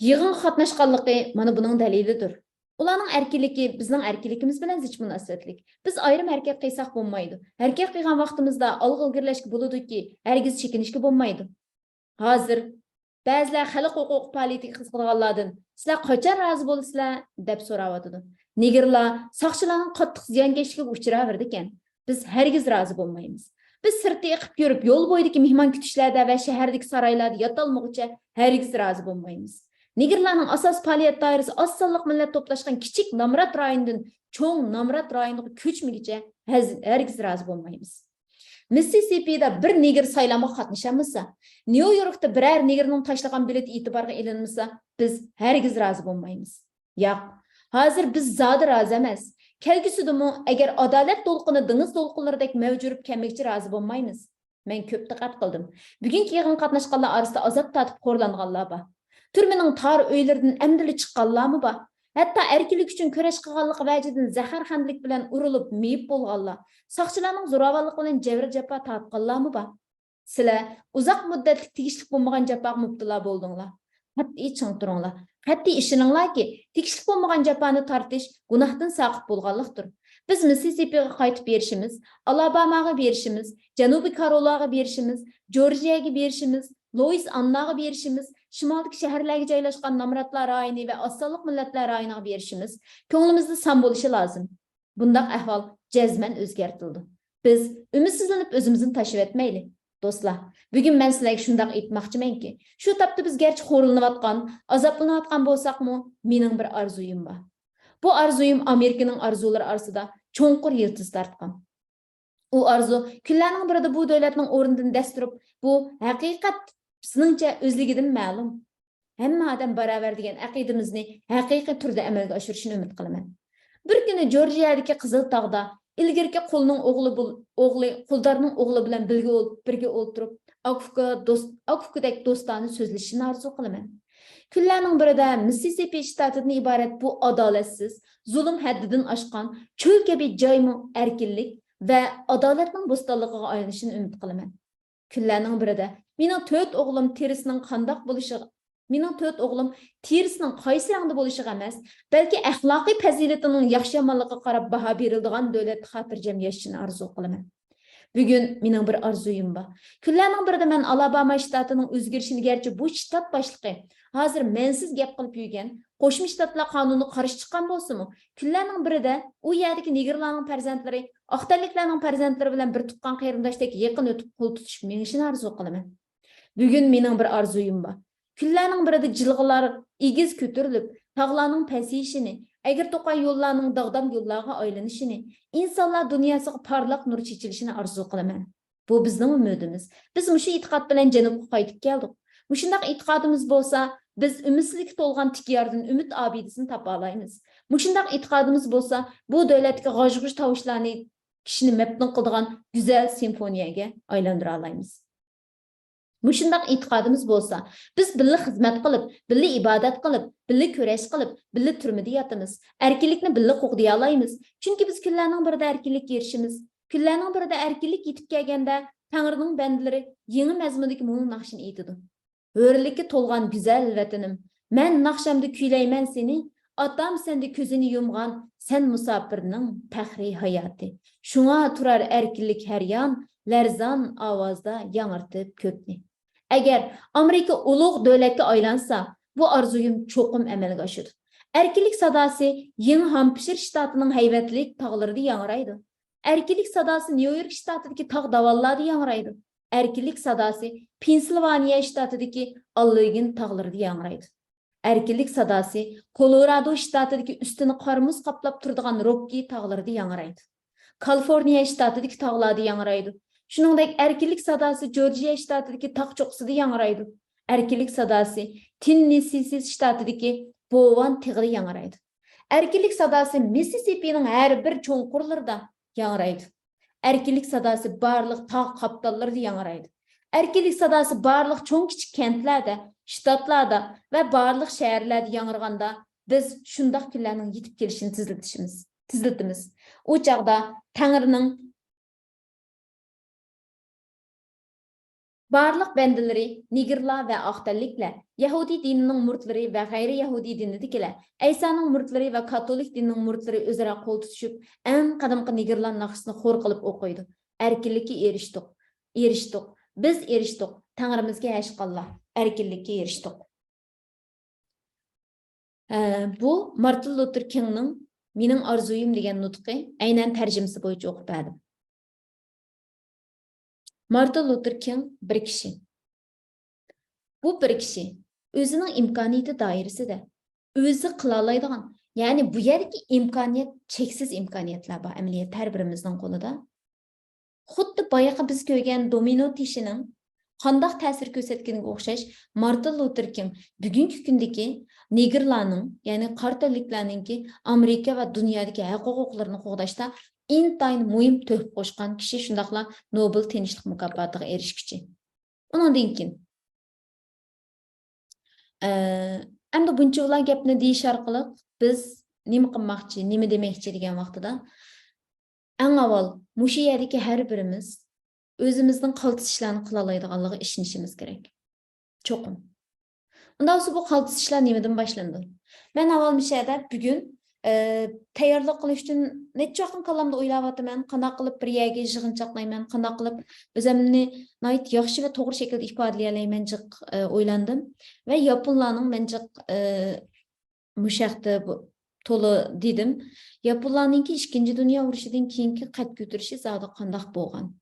يىغىنغا قاتناشقانلىقى مانا بۇنىڭ دەلىلىدۇر. ئۇلارنىڭ ئەركىنلىكى بىزنىڭ ئەركىنلىكىمىز بىلەن زىچ مۇناسىۋەتلىك. بىز ئايرىم ھەرىكەت قىلساق بولمايدۇ. ھەرىكەت قىلغان ۋاقتىمىزدا ئالغا ئىلگىرىلەشكە بولىدۇكى، ھەرگىز چېكىنىشكە بولمايدۇ. ھازىر بەزىلەر خەلق ھوقۇقى پائالىيىتىگە قىزىقىدىغانلاردىن، «سىلەر قاچان رازى بولىسىلەر؟» دەپ سوراۋاتىدۇ. نېگىرلار ساقچىلارنىڭ قاتتىق زىيانكەشلىكىگە ئۇچراۋېرىدىكەن. بىز ھەرگىز رازى بولمايمىز. بىز سىرتتا ئېقىپ يۈرۈپ، يول بويىدىكى مېھمان كۈتۈشلەردە ۋە شەھەردىكى سارايلاردا ياتالمىغۇچە ھەرگىز رازى بولمايمىز. نېگىرلارنىڭ ئاساسىي پائالىيەت دائىرىسى ئاز سانلىق مىللەت توپلاشقان كىچىك نامرات رايوندىن چوڭ نامرات رايونغا كۆچمىگۈچە ھەز-، ھەرگىز رازى بولمايمىز. مىسسىسىپىدا بىر نېگىر سايلامغا قاتنىشالمىسا، نيۇ يوركتا بىرەر نېگىرنىڭ تاشلىغان بېلىتى ئېتىبارغا ئېلىنمىسا، بىز ھەرگىز رازى بولمايمىز. ياق، ھازىر بىز زادى رازى ئەمەس. كەلگۈسىدىمۇ ئەگەر ئادالەت دولقۇنى دېڭىز دولقۇنلىرىدەك مەۋج ئۇرۇپ كەلمىگۈچە رازى بولمايمىز. مەن كۆپ دىققەت قىلدىم. بۈگۈنكى يىغىنغا قاتناشقانلار ئارىسىدا ئازاب تارتىپ خورلانغانلار بار. تۈرمىنىڭ تار ئۆيلىرىدىن ئەمدىلا چىققانلارمۇ بار. ھەتتا ئەركىنلىك ئۈچۈن كۈرەش قىلغانلىقى ۋەجىدىن زەھەرخەندىلىك بىلەن ئۇرۇلۇپ، مېيىپ بولغانلار، ساقچىلارنىڭ زوراۋانلىقى بىلەن جەبرى-جاپا تارتقانلارمۇ بار. سىلەر ئۇزاق مۇددەتلىك تېگىشلىك بولمىغان جاپاغا مۇپتىلا بولدۇڭلار. قەتئىي چىڭ تۇرۇڭلار. قەتئىي ئىشىنىڭلاركى، تېگىشلىك بولمىغان جاپانى تارتىش گۇناھتىن ساقىت بولغانلىقتۇر. بىز مىسسىسىپىغا قايتىپ بېرىشىمىز، ئالاباماغا بېرىشىمىز، جەنۇبىي كارولىناغا بېرىشىمىز، جورجىيەگە بېرىشىمىز، لوئىس ئانناغا بېرىشىمىز، شىمالدىكى شەھەرلەرگە جايلاشقان نامراتلار رايونى ۋە ئاز سانلىق مىللەتلەر رايونىغا بېرىشىمىز كۆڭلىمىزدە سان بولۇشى لازىم. بۇنداق ئەھۋال جەزمەن ئۆزگەرتىلىدۇ. بىز ئۈمىدسىزلىنىپ ئۆزىمىزنى تاشلىۋەتمەيلى. دوستلار، بۈگۈن مەن سىلەرگە شۇنداق ئېيتماقچىمەنكى، شۇ تاپتا بىز گەرچە خورلىنىۋاتقان، ئازابلىنىۋاتقان بولساقمۇ، مېنىڭ بىر ئارزۇيۇم بار. بۇ ئارزۇيۇم ئامېرىكىنىڭ ئارزۇلىرى ئارىسىدا چوڭقۇر يىلتىز تارتقان. ئۇ ئارزۇ كۈنلەرنىڭ بىرىدە بۇ دۆلەتنىڭ ئورنىدىن دەس تۇرۇپ، بۇ ھەقىقەت بىزنىڭچە ئۆزلۈكىدىن مەلۇم، ھەممە ئادەم باراۋەر دېگەن ئەقىدىمىزنى ھەقىقىي تۈردە ئەمەلگە ئاشۇرۇشىنى ئۈمىد قىلىمەن. بىر كۈنى جورجىيەدىكى قىزىل تاغدا ئىلگىرىكى قۇلنىڭ ئوغلى بۇل-، ئوغلى قۇلدارنىڭ ئوغلى بىلەن بىلگە ئول-، بىرگە ئولتۇرۇپ، ئاكا-ئۇكا دوست-، ئاكا-ئۇكىدەك دوستانە سۆزلىشىشىنى ئارزۇ قىلىمەن. كۈنلەرنىڭ بىرىدە مىسسىسىپى شتاتىدىن ئىبارەت بۇ ئادالەتسىز، زۇلۇم ھەددىدىن ئاشقان چۆل كەبى جايمۇ ئەركىنلىك ۋە ئادالەتنىڭ بوستانلىقىغا ئايلىنىشىنى ئۈمىد قىلىمەن. كۈنلەرنىڭ بىرىدە مېنىڭ تۆت ئوغلۇم تېرىسىنىڭ قانداق بولۇشىغا، مېنىڭ تۆت ئوغلۇم تېرىسىنىڭ قايسى رەڭدە بولۇشىغا ئەمەس، بەلكى ئەخلاقىي پەزىلىتىنىڭ ياخشى-يامانلىقىغا قاراپ باھا بېرىلىدىغان دۆلەتتە خاتىرجەم ياشىشىنى ئارزۇ قىلىمەن. بۈگۈن مېنىڭ بىر ئارزۇيۇم بار. كۈنلەرنىڭ بىرىدە مەن ئالاباما شتاتىنىڭ ئۆزگىرىشىنى، گەرچە بۇ شتات باشلىقى ھازىر مەنىسىز گەپ قىلىپ يۈرگەن، قوشما شتاتلار قانۇنىغا قارشى چىققان بولسىمۇ، كۈنلەرنىڭ بىرىدە ئۇ يەردىكى نېگىرلارنىڭ پەرزەنتلىرى ئاق تەنلىكلەرنىڭ پەرزەنتلىرى بىلەن بىر تۇغقان قېرىنداشتەك يېقىن ئۆتۈپ قول تۇتۇشۇپ مېڭىشىنى ئارزۇ قىلىمەن. بۈگۈن مېنىڭ بىر ئارزۇيۇم بار. كۈنلەرنىڭ بىرىدە جىلغىلار ئېگىز كۆتۈرۈلۈپ، تاغلارنىڭ پەسىيىشىنى، ئەگرى-توقاي يوللارنىڭ داغدام يوللارغا ئايلىنىشىنى، ئىنسانلار دۇنياسىغا پارلاق نۇر چېچىلىشىنى ئارزۇ قىلىمەن. بۇ بىزنىڭ ئۈمىدىمىز. بىز مۇشۇ ئېتىقاد بىلەن جەنۇبقا قايتىپ كەلدۇق. مۇشۇنداق ئېتىقادىمىز بولسا، بىز ئۈمىدسىزلىككە تولغان تىك ياردىن ئۈمىد ئابىدىسىنى تاپالايمىز. مۇشۇنداق ئېتىقادىمىز بولسا، بۇ دۆلەتتىكى غاژ-غۇژ تاۋۇشلارنى كىشىنى مەپتۇن قىلىدىغان گۈزەل سىمفونىيەگە ئايلاندۇرالايمىز. مۇشۇنداق ئېتىقادىمىز بولسا، بىز بىللە خىزمەت قىلىپ، بىللە ئىبادەت قىلىپ، بىللە كۈرەش قىلىپ، بىللە تۈرمىدە ياتىمىز. ئەركىنلىكنى بىللە قوغدىيالايمىز. چۈنكى بىز كۈنلەرنىڭ بىرىدە ئەركىنلىككە ئېرىشىمىز. كۈنلەرنىڭ بىرىدە ئېرىشىپ كەلگەندە، تەڭرىنىڭ بەندىلىرى يېڭى مەزمۇندىكى مۇڭ ناخشىنى ئېيتىدۇ. ھۆرلۈككە تولغان گۈزەل ۋەتىنىم، مەن ناخشامدا كۈيلەيمەن سېنى، ئاتام سەندە كۆزىنى يۇمغان، سەن مۇساپىرنىڭ پەخرى ھاياتى. شۇڭا تۇرار ئەركىنلىك ھەر يان، لەرزان ئاۋازدا ياڭرىتىپ كۆكنى. ئەگەر ئامېرىكا ئۇلۇغ دۆلەتكە ئايلانسا، بۇ ئارزۇيۇم چوقۇم ئەمەلگە ئاشىدۇ. ئەركىنلىك ساداسى يېڭى ھامپشىر شتاتىنىڭ ھەيۋەتلىك تاغلىرىدا ياڭرايدۇ. ئەركىنلىك ساداسى نيۇ يورك شتاتىدىكى تاغ داۋانلاردا ياڭرايدۇ. ئەركىنلىك ساداسى پېنسىلۋانىيە شتاتىدىكى ئاللېگىن تاغلىرىدا ياڭرايدۇ. ئەركىنلىك ساداسى كولورادو شتاتىدىكى ئۈستىنى قار-مۇز قاپلاپ تۇرىدىغان روككى تاغلىرىدا ياڭرايدۇ. كالىفورنىيە شتاتىدىكى تاغلاردا ياڭرايدۇ. شۇنىڭدەك ئەركىنلىك ساداسى جورجىيە شتاتىدىكى تاغ چوققىسىدا ياڭرايدۇ. ئەركىنلىك ساداسى تېننېسسى شتاتىدىكى بوۋان تېغىدا ياڭرايدۇ. ئەركىنلىك ساداسى مىسسىسىپىنىڭ ھەر بىر چوڭقۇرلىرىدا ياڭرايدۇ. ئەركىنلىك ساداسى بارلىق تاغ قاپتاللىرىدا ياڭرايدۇ. ئەركىنلىك ساداسى بارلىق چوڭ-كىچىك كەنتلەردە، شتاتلاردا ۋە بارلىق شەھەرلەردە ياڭرىغاندا، بىز شۇنداق كۈنلەرنىڭ يېتىپ كېلىشىنى تېزلىتىشىمىز، تېزلىتىمىز. ئۇ چاغدا تەڭرىنىڭ بارلىق بەندىلىرى، نېگىرلار ۋە ئاق تەنلىكلەر، يەھۇدىي دىنىنىڭ مۇرىتلىرى ۋە غەيرىي يەھۇدىي دىنىدىكىلەر، ئەيسانىڭ مۇرىتلىرى ۋە كاتولىك دىنىنىڭ مۇرىتلىرى ئۆزئارا قول تۇتۇشۇپ، ئەڭ قەدىمكى نېگىرلار ناخشىسىنى خور قىلىپ ئوقۇيدۇ. ئەركىنلىككە ئېرىشتۇق. ئېرىشتۇق. بىز ئېرىشتۇق. تەڭرىمىزگە ھەشقاللا. ئەركىنلىككە ئېرىشتۇق. ئە، بۇ مارتىن لۇتېر كىڭنىڭ مېنىڭ ئارزۇيۇم دېگەن نۇتقى، ئەينەن تەرجىمىسى بويىچە ئوقۇپ بەردىم. مارتىن لۇتېر كىڭ بىر كىشى. بۇ بىر كىشى ئۆزىنىڭ ئىمكانىيىتى دائىرىسىدە ئۆزى قىلالايدىغان، يەنى بۇ يەردىكى ئىمكانىيەت، چەكسىز ئىمكانىيەتلەر بار ئەمەلىيەتتە ھەر بىرىمىزنىڭ قولىدا. خۇددى بايىقى بىز كۆرگەن دومىنو تېشىنىڭ قانداق تەسىر كۆرسەتكىنىگە ئوخشاش، مارتىن لۇتېر كىڭ بۈگۈنكى كۈندىكى نېگىرلارنىڭ، يەنى قارا تەنلىكلەرنىڭكى ئامېرىكا ۋە دۇنيادىكى ھەق ھوقۇقلىرىنى قوغداشتا ئىنتايىن مۇھىم تۆھپە قوشقان كىشى، شۇنداقلا نوبېل تىنچلىق مۇكاپاتىغا ئېرىشكۈچى. ئۇنىڭدىن كېيىن، ئە، ئەمدى بۇنچىۋالا گەپنى دېيىش ئارقىلىق بىز نېمە قىلماقچى، نېمە دېمەكچى دېگەن ۋاقتىدا، ئەڭ ئاۋۋال مۇشۇ يەردىكى ھەر بىرىمىز ئۆزىمىزنىڭ قالتىس ئىشلارنى قىلالايدىغانلىقىغا ئىشىنىشىمىز كېرەك. چوقۇم. ئۇنداق بولسا بۇ قالتىس ئىشلار نېمىدىن باشلىنىدۇ؟ مەن ئاۋۋال مۇشۇ يەردە بۈگۈن، ئە، تەييارلىق قىلىش ئۈچۈن نەچچە ۋاقىتتىن كاللامدا ئويلاۋاتىمەن، قانداق قىلىپ بىر يەرگە يىغىنچاقلايمەن، قانداق قىلىپ ئۆزۈمنى ناھايىتى ياخشى ۋە توغرا شەكىلدە ئىپادىلىيەلەيمەن جىق، ئە، ئويلاندىم. ۋە ياپونلارنىڭ مەن جىق، ئە، مۇشۇ ھەقتە بۇ، تولا دېدىم. ياپونلارنىڭكى ئىككىنچى دۇنيا ئۇرۇشىدىن كېيىنكى قەد كۆتۈرۈشى زادى قانداق بولغان؟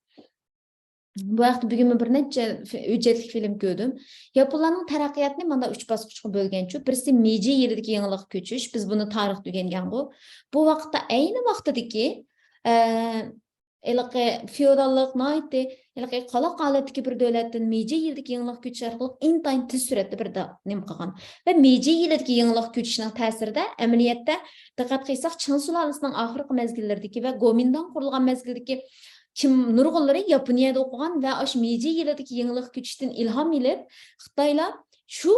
بۇ ھەقتە بۈگۈنمۇ بىر نەچچە في-، ھۆججەتلىك فىلىم كۆردۈم. ياپونلارنىڭ تەرەققىياتىنى مانا ئۈچ باسقۇچقا بۆلگەنچۇ. بىرسى مېيجى يىلىدىكى يېڭىلىققا كۆچۈش. بىز بۇنى تارىختا ئۆگەنگەنغۇ. بۇ ۋاقىتتا ئەينى ۋاقتىدىكى، ئە، ھېلىقى فېئوداللىق ناھايىتى، ھېلىقى قالاق ھالەتتىكى بىر دۆلەتتىن مېيجى يىلىدىكى يېڭىلىققا كۆچۈش ئارقىلىق ئىنتايىن تېز سۈرئەتتە بىر دا-، نېمە قىلغان. ۋە مېيجى يىلىدىكى يېڭىلىققا كۆچۈشنىڭ تەسىرىدە ئەمەلىيەتتە دىققەت قىلساق، چىڭ سۇلالىسىنىڭ ئاخىرقى مەزگىللىرىدىكى ۋە گومىنداڭ قۇرۇلغان مەزگىلدىكى كىم نۇرغۇنلىرى ياپونىيەدە ئوقۇغان ۋە ئاشۇ مېيجى يىلىدىكى يېڭىلىققا كۆچۈشتىن ئىلھام ئېلىپ، خىتايلار شۇ